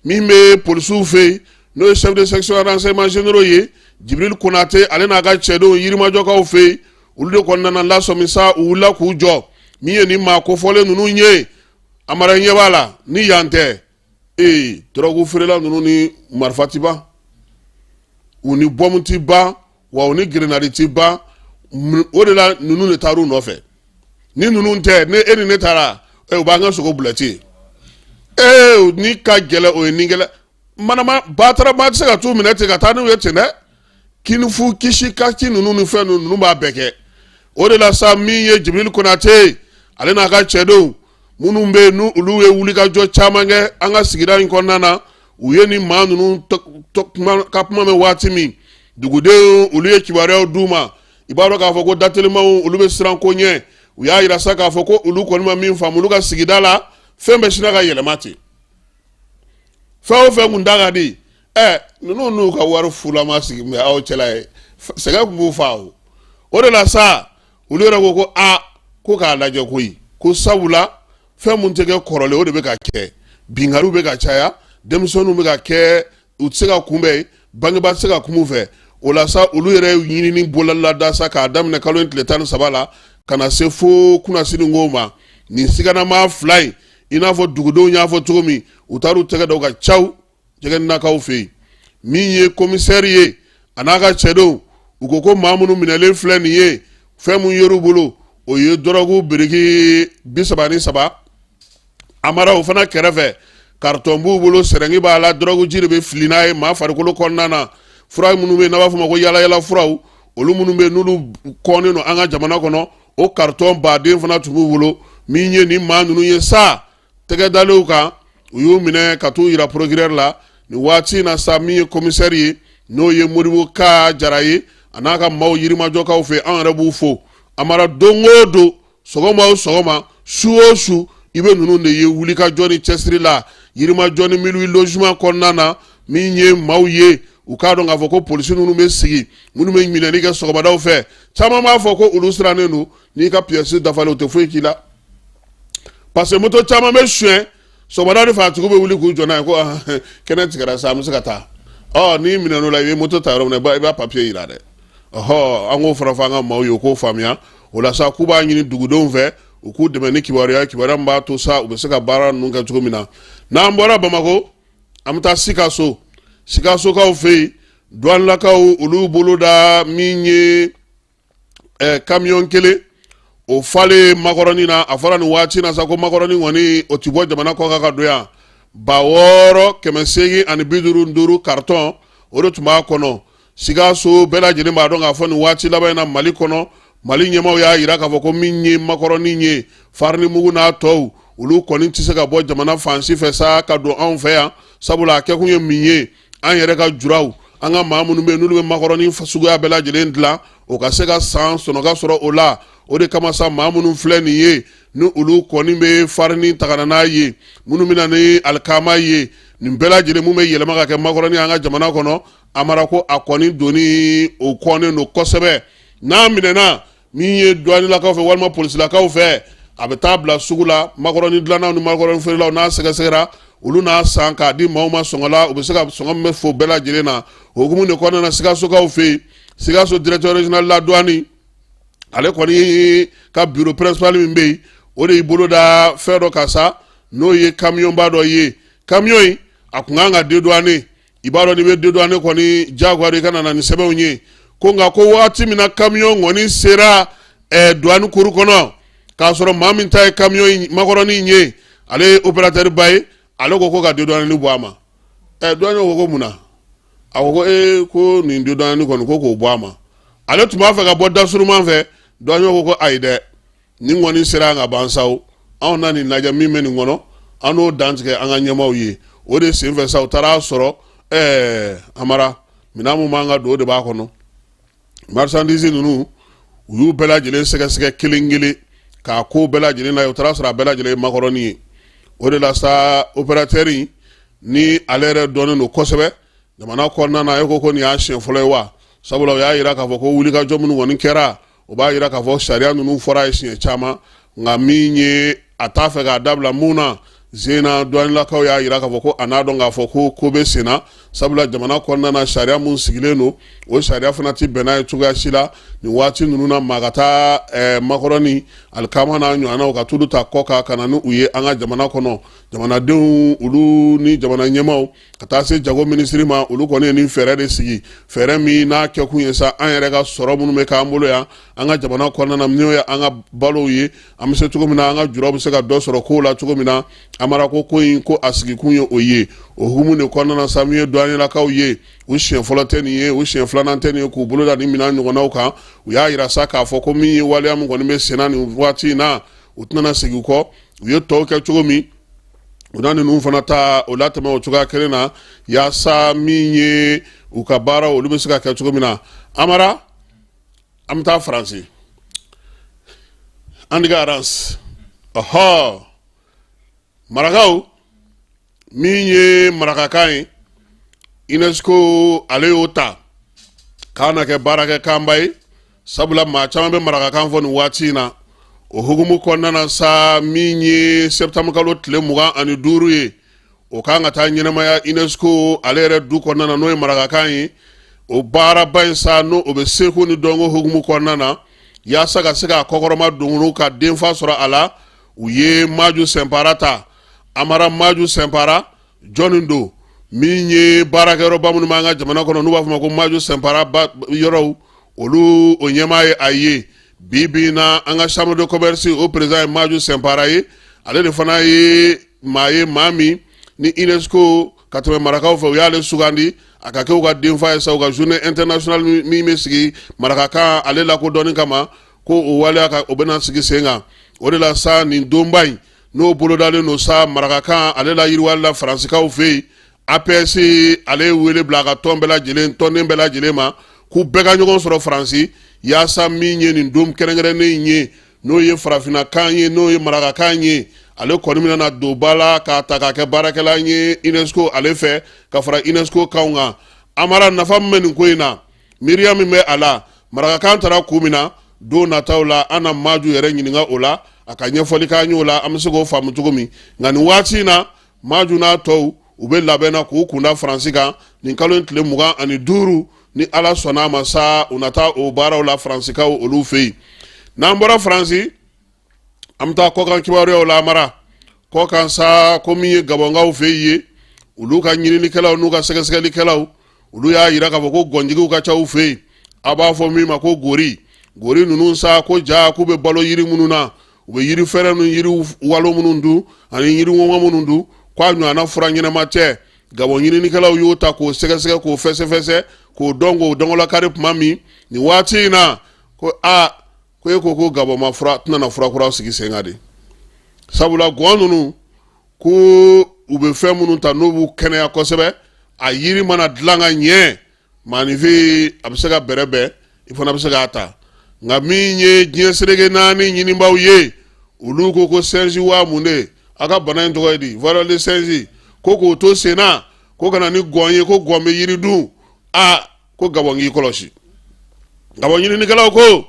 min bɛ polisiw fɛ yen, n'o ye chef de section renseignement généraux ye, Jibril Konate, ale n'a ka cɛdenw Yirimajɔkaw fɛ yen, olu de kɔni nana lasɔmi sa. U wulila k'u jɔ min ye nin maa kofɔlen ninnu ye. Amara, ɲɛ b'a la ni yan tɛ, ee, dɔrɔgu feerela ninnu ni marifa ti ban, u ni bɔmu ti ban, wa u ni grenade ti ban. O de la ninnu de taar'u nɔfɛ. Ni ninnu tɛ, ni e ni ne taara, u b'an ka sogo bulɛti ye. Ee, ni ka gɛlɛ, o ye ni gɛlɛ manama batara. Maa tɛ se ka t'u minɛ ten ka taa n'u ye ten dɛ. Kinifu kisi kati ninnu ni fɛn ninnu b'a bɛɛ kɛ. O de la sa, min ye Jibril Konate, ale n'a ka cɛdenw minnu bɛ yen, n'u olu ye wulikajɔ caman kɛ an ka sigida in kɔnɔna na, u ye nin maa ninnu ka kuma mɛn waati min, dugudenw olu ye kibaruyaw d'u ma. I b'a dɔn k'a fɔ ko datelimaw olu bɛ siran ko ɲɛ. U y'a yira sa k'a fɔ ko olu kɔni ma min faamu, olu ka sigida la fɛn bɛɛ sinna ka yɛlɛma ten. Fɛn o fɛn kun da ka di, ɛ, ninnu n'u ka wari fulama sigi bɛ aw cɛla ye, sɛgɛn tun b'u fa. O de la sa, olu yɛrɛ ko ko aa, ko k'a lajɛ koyi, ko sabula fɛn mun tɛ kɛ kɔrɔlen, o de bɛ ka kɛ. Binkanniw bɛ ka caya, denmisɛnninw bɛ ka kɛ, u tɛ se ka kunbɛn, bangebaa tɛ se ka kuma u fɛ. O la sa, olu yɛrɛ ɲinini bololada sa k'a daminɛ kalo in tile 13 la ka na se fo kunnasini ko ma, nin siganamaa fila in, i n'a fɔ dugudenw y'a fɔ cogo min, u taar'u tɛgɛ da u ka caw Jɛgɛninakaw fɛ yen. Min ye komisɛri ye, a n'a ka cɛdenw, u ko ko maa minnu minɛlen filɛ nin ye, fɛn mun yer'u bolo, o ye dɔrɔgu biriki 33. Amara, o fana kɛrɛfɛ, karitɔn b'u bolo, sɛrɛngi b'a la, dɔrɔgu ji de bɛ fili n'a ye maa farikolo kɔnɔna na. Fura minnu bɛ yen n'a b'a fɔ ma ko yalayala furaw, olu minnu bɛ yen n'olu kɔnnen don an ka jamana kɔnɔ, o karitɔn baden fana tun b'u bolo. Min ye nin maa ninnu ye sa, tɛgɛ dalenw kan, u y'u minɛ ka t'u yira procureur la nin waati in na sa. Min ye komisɛri ye, n'o ye Modibo Ka Jara ye, a n'a ka maaw Yirimajɔkaw fɛ, an yɛrɛ b'u fo. Amara, don o don, sɔgɔma o sɔgɔma, su o su, I bɛ ninnu de ye wulikajɔ ni cɛsiri la Yirimajɔ ni 1008 logement kɔnɔna na, min ye maaw ye u k'a dɔn k'a fɔ ko polisi ninnu bɛ sigi, minnu bɛ minɛli kɛ sɔgɔmadaw fɛ. Caman b'a fɔ ko olu sirannen don. N'i ka pièce dafalen, u tɛ foyi k'i la, parce que moto caman bɛ suɲɛ sɔgɔmada de fɛ, a tigiw bɛ wuli k'u jɔ n'a ye ko kɛnɛ tigɛra sa, an bɛ se ka taa. Ɔ n'i minɛn'o la, i bɛ moto ta yɔrɔ min na, i b'a papiye yira dɛ. Ɔhɔ, an k'o fana fɔ an ka maaw ye, u k'o faamuya. O la sa, k'u b'a ɲini dugudenw fɛ, u k'u dɛmɛ ni kibaruya, kibaruya min b'a to sa u bɛ se ka baara ninnu kɛ cogo min na. N'an bɔra Bamakɔ, an bɛ taa Sikaso. Sikasokaw fɛ yen, duwanilakaw olu bolo da min ye kamiyɔn kelen, o falen makɔrɔni na. A fɔra nin waati na sa ko makɔrɔni kɔni, o ti bɔ jamana kɔ kan ka don yan. 6855 karitɔn, o de tun b'a kɔnɔ. Sikaso bɛɛ lajɛlen b'a dɔn k'a fɔ nin waati laban in na Mali kɔnɔ, Mali ɲɛmaaw y'a jira k'a fɔ ko min ye makɔrɔni ye, farini mugu n'a tɔw, olu kɔni tɛ se ka bɔ jamana fan si fɛ sa ka don anw fɛ yan, sabula a kɛkun ye min ye, an yɛrɛ ka juraw, an ka maa minnu bɛ yen n'olu bɛ makɔrɔni suguya bɛɛ lajɛlen dilan, o ka se ka san sɔnɔ ka sɔrɔ o la. O de kama sa, maa minnu filɛ nin ye, ni olu kɔni bɛ farini ta ka na n'a ye, minnu bɛ na ni alikama ye, nin bɛɛ lajɛlen mun bɛ yɛlɛma ka kɛ makɔrɔni an ka jamana kɔnɔ, Amara, ko a kɔni donni o kɔnnen don kosɛbɛ. N'a minɛna min ye duwanilakaw fɛ walima polisilakaw fɛ, a bɛ taa bila sugu la. Makɔrɔni dilannaw ni makɔrɔni feerelaw, n'a sɛgɛsɛgɛra, olu n'a san k'a di maaw ma sɔngɔ la, u bɛ se ka sɔngɔ min bɛ fo bɛɛ lajɛlen na. O hukumu de kɔnɔna na, Sikasokaw fɛ yen, Sikaso directeur régional la douane, ale kɔni ka bureau principal min bɛ yen, o de y'i bolo da fɛn dɔ kan sa, n'o ye kamiyɔnba dɔ ye. Kamiyɔn in, a kun kan ka dédouaner. I b'a dɔn, n'i bɛ dédouaner kɔni, diyagoya i ka na ni sɛbɛnw ye. Ko nka ko waati min na kamiyɔn kɔni sera douane kuru kɔnɔ, k'a sɔrɔ maa min ta ye kamiyɔn makɔrɔni in ye, ale ye opérateur ba ye, ale ko ko ka dédouaner bɔ a ma. Douanier ko ko mun na? A ko ko ee, ko nin dédouaner kɔni, ko k'o bɔ a ma. Ale tun b'a fɛ ka bɔ dasuruman fɛ. Douanier ko ko ayi dɛ, nin kɔni sera an ka ban sa, anw na nin lajɛ min bɛ nin kɔnɔ, an n'o dantigɛ an ka ɲɛmaaw ye. O de senfɛ sa, u taara sɔrɔ Amara, minɛn min b'an ka don, o de b'a kɔnɔ. Marchandise ninnu, u y'u bɛɛ lajɛlen sɛgɛsɛgɛ kelen kelen k'a ko bɛɛ lajɛlen na, u taara sɔrɔ a bɛɛ lajɛlen ye makɔrɔni ye. O de la sa, opérateur ni ale yɛrɛ dɔnnen don kosɛbɛ jamana kɔnɔna na. E ko ko nin y'a siɲɛ fɔlɔ ye wa? Sabula u y'a jira k'a fɔ ko wulikajɔ minnu kɔni kɛra, o b'a jira k'a fɔ sariya ninnu fɔra ye siɲɛ caman, nka min ye a t'a fɛ k'a dabila mun na zena. Duwanilakaw y'a jira k'a fɔ ko a n'a dɔn k'a fɔ ko ko bɛ senna, sabula jamana kɔnɔna na, sariya mun sigilen don, o sariya fana tɛ bɛn n'a ye cogoya si la nin waati ninnu na, maa ka taa makɔrɔni, alikama n'a ɲɔgɔnnaw ka tulu ta kɔ kan ka na ni u ye an ka jamana kɔnɔ. Jamanadenw olu ni jamana ɲɛmaaw, ka taa se jago minisiri ma, olu kɔni ye nin fɛɛrɛ de sigi, fɛɛrɛ min n'a kɛkun ye sa, an yɛrɛ ka sɔrɔ minnu bɛ k'an bolo yan an ka jamana kɔnɔna na, n'o ye an ka balow ye, an bɛ se cogo min na, an ka juraw bɛ se ka dɔ sɔrɔ kow la cogo min na. Amara, ko ko in, ko a sigikun ye o ye. O hukumu de kɔnɔna na sa, min ye duwanilakaw ye, u siɲɛ fɔlɔ tɛ nin ye, u siɲɛ filanan tɛ nin ye k'u bolo da nin minɛn ɲɔgɔnnaw kan. U y'a jira sa k'a fɔ ko min ye waleya min kɔni bɛ senna nin waati in na, u tɛna segin kɔ. U ye tɔw kɛ cogo min, u na ninnu fana ta o latɛmɛ o cogoya kelen na, yaasa min ye u ka baara, olu bɛ se ka kɛ cogo min na. Amara, an bɛ taa Faransi. Andiga Arans, ɔhɔ, marakaw, min ye marakakan ye, UNESCO ale y'o ta k'a na kɛ baarakɛ kanba ye, sabula maa caman bɛ marakakan fɔ nin waati in na. O hukumu kɔnɔna na sa, min ye septembre kalo tile 25 ye, o kan ka taa ɲɛnamaya UNESCO ale yɛrɛ du kɔnɔna na, n'o ye marakakan ye. O baaraba in sa, n'o o bɛ seko ni dɔnko hukumu kɔnɔna na, yaasa ka se k'a kɔkɔrɔma don ka denfa sɔrɔ a la, u ye Maju Sɛnpara ta. Amara, Maju Sɛnpara jɔnni don? Min ye baarakɛyɔrɔba minnu b'an ka jamana kɔnɔ, n'u b'a fɔ ma ko Maju Sɛnpara yɔrɔw, olu o ɲɛmaa ye a ye. Bi bi in na, an ka chambre de commerce, o président ye Maju Sɛnpara ye. Ale de fana ye maa ye, maa min ni UNESCO ka tɛmɛ marakaw fɛ, u y'ale sugandi a ka kɛ u ka denfa ye sa, u ka journée internationale min bɛ sigi marakakan ale lakodɔnni kama, ko o waleya ka o bɛna sigi sen kan. O de la sa, nin donba in, n'o bolodalen don sa marakakan ale la yiriwali la faransikaw fɛ yen, APS ale ye wele bila a ka tɔn bɛɛ lajɛlen, tɔnden bɛɛ lajɛlen ma, k'u bɛɛ ka ɲɔgɔn sɔrɔ Faransi, yaasa min ye nin don kɛrɛnkɛrɛnnen in ye, n'o ye farafinna kan ye, n'o ye marakakan ye, Ale kɔni bɛna na don ba la k'a ta k'a kɛ baarakɛla ye UNESCO ale fɛ, ka fara UNESCO kanw kan. Amara, nafa min bɛ nin ko in na, miiriya min bɛ a la, marakakan tara kun min na, don nataw la an na Maju yɛrɛ ɲininka o la, a ka ɲɛfɔli k'an y'o la, an bɛ se k'o faamu cogo min. Nka nin waati in na, Maju n'a tɔw, u bɛ labɛn na k'u kunda Faransi kan nin kalo in tile 25, ni Ala sɔnna a ma sa, u na taa o baaraw la Faransikaw olu fɛ yen. N'an bɔra Faransi, an bɛ taa kɔkan kibaruyaw la. Amara, kɔkan sa, ko min ye Gabɔnkaw fɛ yen ye, olu ka ɲininikɛlaw n'u ka sɛgɛsɛgɛlikɛlaw, olu y'a yira k'a fɔ ko gɔnjigiw ka ca u fɛ yen, a b'a fɔ min ma ko gori. Gori ninnu sa, ko ja k'u bɛ balo yiri minnu na, u bɛ yiri fɛrɛ ni yiri walo minnu dun ani yiri ŋɔŋɔ minnu dun, k'a ɲɔgɔnna fura ɲɛnama tɛ. Gabɔn ɲininikɛlaw y'o ta k'o sɛgɛsɛgɛ, k'o fɛsɛfɛsɛ, k'o dɔn, k'o dɔnkɔlakari tuma min nin waati in na, ko aa, ko e ko ko Gabɔn ma fura tɛna na fura kura sigi sen kan de, sabula gɔn ninnu ko u bɛ fɛn minnu ta n'u b'u kɛnɛya kosɛbɛ, a yiri mana dilan ka ɲɛ, maaninfin a bɛ se ka bɛrɛ bɛn, i fana bɛ se k'a ta. Nka min ye diɲɛ seleke naani ɲininbaw ye, olu ko ko singe wa mun de a ka bana in tɔgɔ ye di, variole de singe, ko k'o to sen na, ko ka na ni gɔn ye, ko gɔn bɛ yiri dun. A ko Gabɔn k'i kɔlɔsi. Gabɔn ɲininikɛlaw ko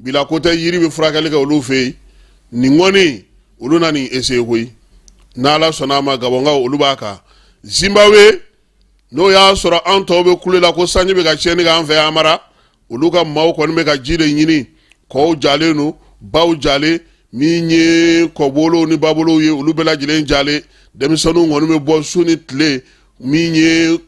bila ko tɛ, yiri bɛ furakɛli kɛ olu fɛ yen. Nin kɔni, olu na nin essayer koyi, n'Ala sɔnna a ma. Gabɔnkaw, olu b'a kan. Zimbabwe, n'o y'a sɔrɔ an tɔw bɛ kule la ko sanji bɛ ka tiɲɛni k'an fɛ yan, Amara, olu ka maaw kɔni bɛ ka ji de ɲini. Kɔw jalen don, baw jalen, min ye kɔbolow ni babolow ye, olu bɛɛ lajɛlen jalen. Denmisɛnninw kɔni bɛ bɔ su ni tile, min ye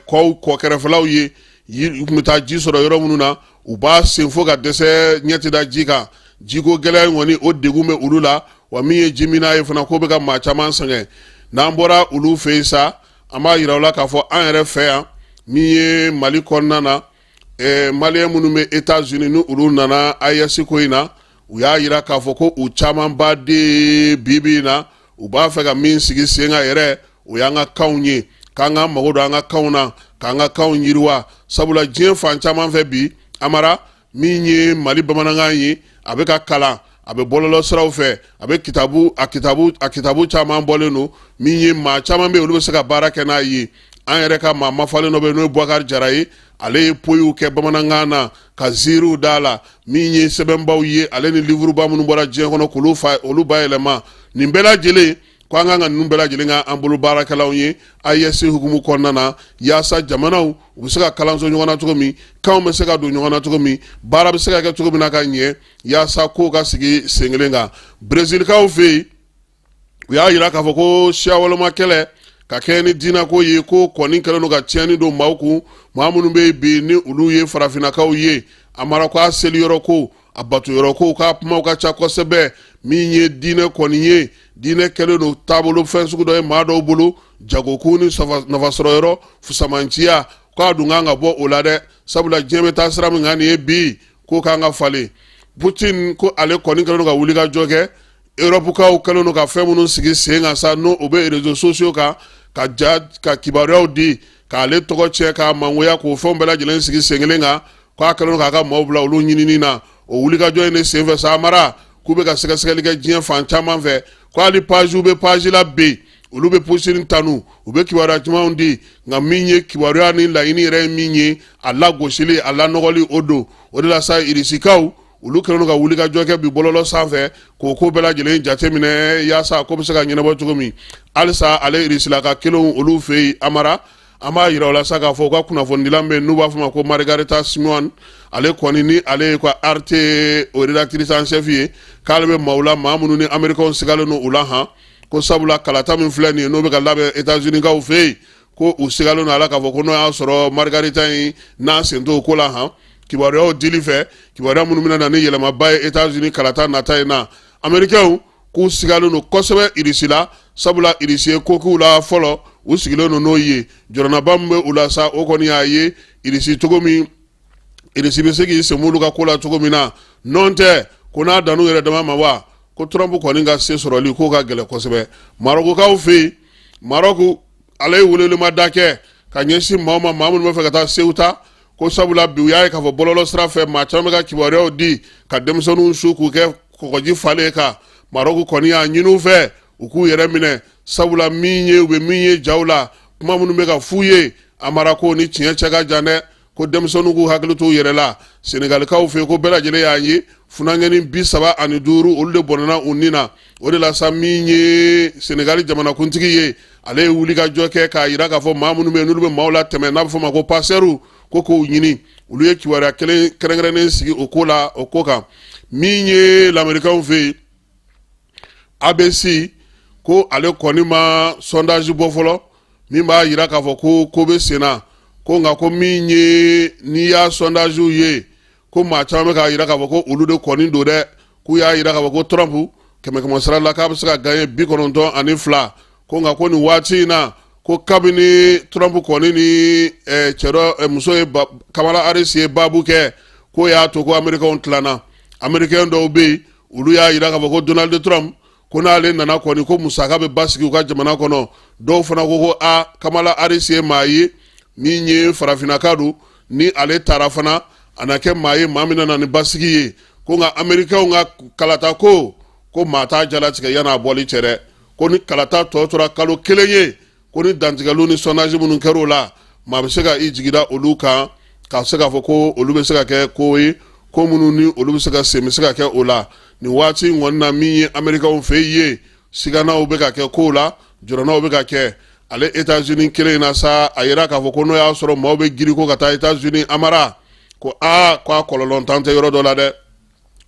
kɔw kɔ kɛrɛfɛlaw ye, u tun bɛ taa ji sɔrɔ yɔrɔ minnu na, u b'a sen fo ka dɛsɛ, ɲɛ tɛ da ji kan. Jiko gɛlɛya in kɔni, o degun bɛ olu la. Wa min ye jimina ye fana, k'o bɛ ka maa caman sɛgɛn. N'an bɔra olu fɛ yen sa, an b'a yira u la k'a fɔ an yɛrɛ fɛ yan, min ye Mali kɔnɔna na, Maliyɛn minnu bɛ États-Unis, ni olu nana AES ko in na, u y'a yira k'a fɔ ko u camanba de bi bi in na, u b'a fɛ ka min sigi sen kan yɛrɛ, o y'an ka kanw ye, k'an ka mago don an ka kanw na, k'an ka kanw yiriwa, sabula diɲɛ fan caman fɛ bi, Amara, min ye Mali bamanankan ye, a bɛ ka kalan, a bɛ bɔlɔlɔ siraw fɛ, a bɛ kitabu a kitabu a kitabu caman bɔlen don, min ye maa caman bɛ yen, olu bɛ se ka baara kɛ n'a ye. An yɛrɛ ka maa mafalen dɔ bɛ yen, n'o ye Bubakari Jara ye, ale ye poyiw kɛ bamanankan na ka ziiriw d'a la, min ye sɛbɛnbaw ye, ale ni livuruba minnu bɔra diɲɛ kɔnɔ, k'olu fa olu bayɛlɛma. Nin bɛɛ lajɛlen ko an kan ka ninnu bɛɛ lajɛlen kɛ an bolo baarakɛlaw ye AES hukumu kɔnɔna na, yaasa jamanaw u bɛ se ka kalanso ɲɔgɔn na cogo min, kanw bɛ se ka don ɲɔgɔn na cogo min, baara bɛ se ka kɛ cogo min na ka ɲɛ, yaasa kow ka sigi sen kelen kan. Brezilikaw fɛ yen, u y'a yira k'a fɔ ko siyawaloma kɛlɛ ka kɛ ni diinɛko ye, ko kɔni kɛlen don ka tiɲɛni don maaw kun, maa minnu bɛ yen bi ni olu ye farafinnakaw ye. Amara, ko a seli yɔrɔ ko, a bato yɔrɔ ko, k'a kumaw ka ca kosɛbɛ. Min ye diinɛ kɔni ye, diinɛ kɛlen don taabolo fɛn sugu dɔ ye maa dɔw bolo, jagokun ni nafasɔrɔ yɔrɔ fusamanciya, k'a dun kan ka bɔ o la dɛ, sabula diɲɛ bɛ taa sira min kan nin ye bi, ko kan ka falen. Putin ko ale kɔni kɛlen don ka wulikajɔ kɛ. Erɔpukaw kɛlen don ka fɛn minnu sigi sen kan sa, n'o o bɛ réseaux sociaux kan, ka ja ka kibaruyaw di k'ale tɔgɔ tiɲɛ, k'a mangoya, k'o fɛnw bɛɛ lajɛlen sigi sen kelen kan, k'a kɛlen don k'a ka maaw bila olu ɲinini na. O wulikajɔ in de senfɛ sa, Amara, k'u bɛ ka sɛgɛsɛgɛli kɛ diɲɛ fan caman fɛ, ko hali paziw bɛ pazi la bi, olu bɛ Poutine tanu, u bɛ kibaruya camanw di, nka min ye kibaruya ni laɲini yɛrɛ ye min ye, a lagosili, a lanɔgɔli, o don. O de la sa, Irisikaw, olu kɛlen don ka wulikajɔ kɛ bi bɔlɔlɔ sanfɛ k'o ko bɛɛ lajɛlen jateminɛ, yaasa ko bɛ se ka ɲɛnabɔ cogo min. Halisa ale Irisilaka kelenw olu fɛ yen, Amara, an b'a yira u la sa k'a fɔ u ka kunnafonidila bɛ yen, n'u b'a fɔ ma ko Margarita Simonyan, ale kɔni ni ale ye ka Arte o rédactrice en chef ye, k'ale bɛ maaw la, maa minnu ni Américains sigalen don u la han, ko sabula kalata min filɛ nin ye, n'o bɛ ka labɛn États-Unis kaw fɛ yen, ko u sigalen don a la k'a fɔ ko n'o y'a sɔrɔ Margarita in n'a sen t'o ko la han, kibaruyaw dili fɛ, kibaruya minnu bɛna na ni yɛlɛmaba ye États-Unis kalata nata in na. Américains k'u sigalen don kosɛbɛ Irisi la, sabula Irisi ye ko k'u la fɔlɔ, u sigilen don n'o ye. Jɔrɔnaba min bɛ u la sa, o kɔni y'a ye Irisi cogo min, Irisi bɛ se k'i sen b'olu ka ko la cogo min na. Nɔn tɛ ko n'a dan'u yɛrɛ dama ma wa, ko Trump kɔni ka se sɔrɔli k'o ka gɛlɛn kosɛbɛ. Marɔkukaw fɛ yen, Marɔku ale ye welewelemada kɛ ka ɲɛsin maaw ma, maa minnu bɛ fɛ ka taa Sewuta, ko sabula bi u y'a ye k'a fɔ bɔlɔlɔ sira fɛ, maa caman bɛ ka kibaruyaw di ka denmisɛnninw su k'u kɛ kɔgɔji falen kan. Marɔku kɔni y'a ɲini u fɛ u k'u yɛrɛ minɛ, sabula min ye u bɛ min ye jaw la, kuma minnu bɛ ka f'u ye, Amara, ko ni tiɲɛ cɛ ka jan dɛ, ko denmisɛnninw k'u hakili t'u yɛrɛ la. Senegalikaw fɛ, ko bɛɛ lajɛlen y'a ye, funankɛnin 35, olu de bɔnɛna u ni na. O de la sa, min ye Senegali jamanakuntigi ye, ale ye wulikajɔ kɛ k'a yira k'a fɔ maa minnu bɛ yen, n'olu bɛ maaw latɛmɛ, n'a bɛ fɔ o ma ko pasɛriw, ko k'o ɲini. Olu ye kibaruya kelen kɛrɛnkɛrɛnnen sigi o ko la, o ko kan. Min ye lamerikaw fɛ yen, ABC ko ale kɔni ma sondage bɔ fɔlɔ min b'a yira k'a fɔ ko ko bɛ sen na, ko nka ko min ye n'i y'a sondage ye, ko maa caman bɛ k'a yira k'a fɔ ko olu de kɔni don dɛ. K'u y'a yira k'a fɔ ko Trump, kɛmɛ kɛmɛ sara la, k'a bɛ se ka gagner 92, ko nka ko nin waati in na, ko kabini Trump kɔni ni cɛ dɔ muso ye, Kamala Harris ye baabu kɛ, k'o y'a to ko Amerikɛnw tilanna. Amerikɛn dɔw bɛ yen, olu y'a yira k'a fɔ ko Donald Trump, ko n'ale nana kɔni, ko musaka bɛ basigi u ka jamana kɔnɔ. Dɔw fana ko ko a Kamala Harris ye maa ye min ye farafinnaka don, ni ale taara fana, a na kɛ maa ye, maa min nana ni basigi ye. Ko nka Amerikɛnw ka kalata ko maa t'a jalatigɛ yan'a bɔli cɛ dɛ. Ko ni kalata tɔ tora kalo 1 ye, ko ni dantigɛliw ni sondage minnu kɛra o la, maa bɛ se ka i jigi da olu kan ka se k'a fɔ ko olu bɛ se ka kɛ ko ye, ko minnu ni olu bɛ se ka sen bɛ se ka kɛ o la. Nin waati in kɔni na, min ye Amerikɛnw fɛ yen, siganaw bɛ ka kɛ kow la, jɔrɔnaw bɛ ka kɛ. Ale États-Unis kelen in na sa, a yira k'a fɔ ko n'o y'a sɔrɔ maaw bɛ giri ko ka taa États-Unis, Amara, ko aa ko a kɔlɔlɔntan tɛ yɔrɔ dɔ la dɛ.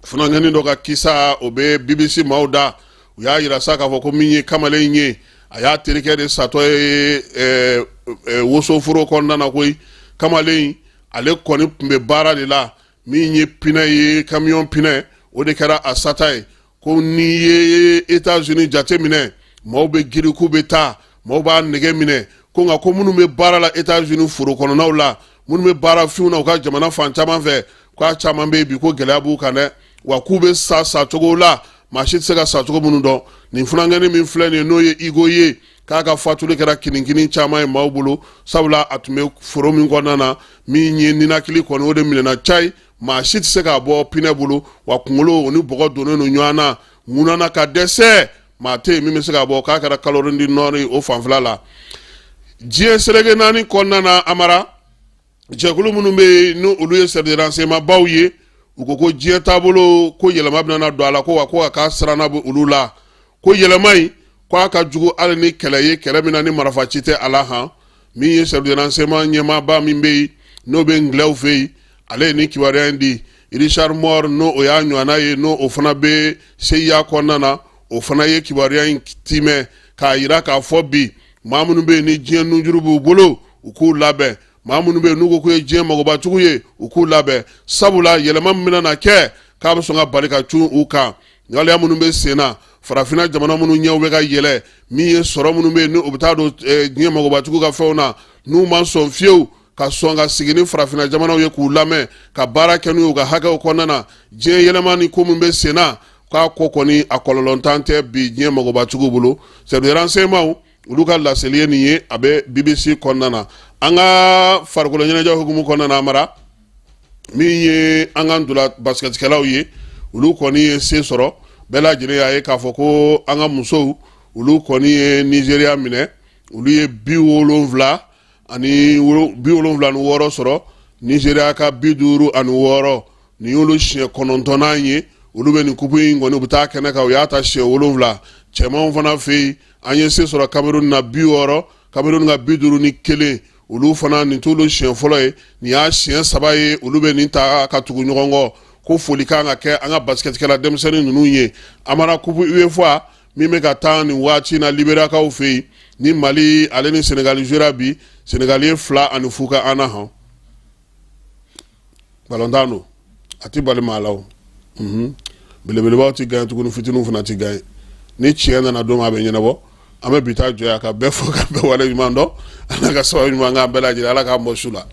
Funankɛnin dɔ ka kisa, o bɛ BBC maaw da. U y'a yira sa k'a fɔ ko min ye kamalen in ye, a y'a terikɛ de satɔ ye wosoforo kɔnɔna na koyi. Kamalen in, ale kɔni tun bɛ baara de la, min ye pinɛ ye, kamiyɔn pinɛ, o de kɛra a sata ye. Ko n'i ye États-Unis jate minɛ, maaw bɛ giri k'u bɛ taa, maaw b'a nɛgɛ minɛ, ko nka ko minnu bɛ baara la États-Unis foro kɔnɔnaw la, minnu bɛ baara finw na u ka jamana fan caman fɛ, k'a caman bɛ yen bi ko gɛlɛya b'u kan dɛ, wa k'u bɛ sa sacogo la, maa si tɛ se ka sacogo minnu dɔn. Nin funankɛnin min filɛ nin ye, n'o ye Igo ye, k'a ka fatuli kɛra kinikini caman ye maaw bolo, sabula a tun bɛ foro min kɔnɔna na, min ye ninakili kɔni, o de minɛna cayi, maa si tɛ se k'a bɔ pinɛ bolo, wa kunkolo o ni bɔgɔ donnen don ɲɔgɔn na, ŋunana ka dɛsɛ, maa tɛ yen min bɛ se ka bɔ. K'a kɛra Caroline du Nord o fanfɛla la. Diɲɛ seleke naani kɔnɔna na, Amara, jɛkulu minnu bɛ yen, ni olu ye service de renseignement baw ye, u ko ko diɲɛ taabolo ko yɛlɛma bɛna don a la, ko wa ko a ka siranna bɛ olu la, ko yɛlɛma in, ko a ka jugu hali ni kɛlɛ ye, kɛlɛ min na ni marifa ci tɛ a la han. Min ye service de renseignement ɲɛmaaba min bɛ yen, n'o bɛ ngilɛw fɛ yen, ale ye nin kibaruya in di. Richard Moore, n'o o y'a ɲɔgɔnna ye, n'o o fana bɛ CIA kɔnɔna na, o fana ye kibaruya in timɛ k'a yira k'a fɔ bi, maa minnu bɛ yen ni diɲɛ nunjuru b'u bolo, u k'u labɛn. Maa minnu bɛ yen n'u ko k'u ye diɲɛ magobatigiw ye, u k'u labɛn, sabula yɛlɛma min bɛna na kɛ, k'a bɛ sɔn ka bali ka cun u kan. Waleya minnu bɛ sen na, farafinna jamana minnu ɲɛw bɛ ka yɛlɛ, min ye sɔrɔ minnu bɛ yen, ni u bɛ taa don diɲɛ magobatigiw ka fɛnw na, n'u ma sɔn fiyewu ka sɔn ka sigi ni farafinna jamanaw ye k'u lamɛn ka baara kɛ n'u ye u ka hakɛw kɔnɔna na, diɲɛ yɛlɛma ni ko min bɛ sen na, k'a ko kɔni a kɔlɔlɔntan tɛ bi diɲɛ magobatigiw bolo. Service de renseignement olu ka laseli ye nin ye, a bɛ BBC kɔnɔna na. An ka farikolo ɲɛnajɛ hukumu kɔnɔna na, Amara, min ye an ka ntola basikɛtikɛlaw ye, olu kɔni ye se sɔrɔ. Bɛɛ lajɛlen y'a ye k'a fɔ ko an ka musow, olu kɔni ye Nizeriya minɛ, olu ye 76 sɔrɔ, Nizeriya ka 56. Nin y'olu siɲɛ 9nan ye olu bɛ nin kupu in kɔni, u bɛ taa kɛnɛ kan, u y'a ta siɲɛ 7. Cɛmanw fana fɛ yen, an ye se sɔrɔ Cameroun na 60, Cameroun ka 51. Olu fana, nin t'olu siɲɛ fɔlɔ ye, nin y'a siɲɛ 3 ye olu bɛ nin ta ka tugu ɲɔgɔn kɔ. Ko foli kan ka kɛ an ka basikɛtikɛla denmisɛnnin ninnu ye. Amara, kupu UEFA min bɛ ka taa nin waati na Liberiyakaw fɛ yen, ni Mali ale ni Senegali jouera bi, Senegali ye 2-0 kɛ an na han. Balontan don, a tɛ bali maa la o. Belebelebaw tɛ gagner tuguni, fitininw fana tɛ gagner. Ni tiɲɛ nana don min, a bɛ ɲɛnabɔ. An bɛ bi ta jɔ yan ka bɛɛ fo ka bɛɛ wale ɲuman dɔn. Ala ka sababu ɲuman k'an bɛɛ lajɛlen, Ala k'an bɔ su la.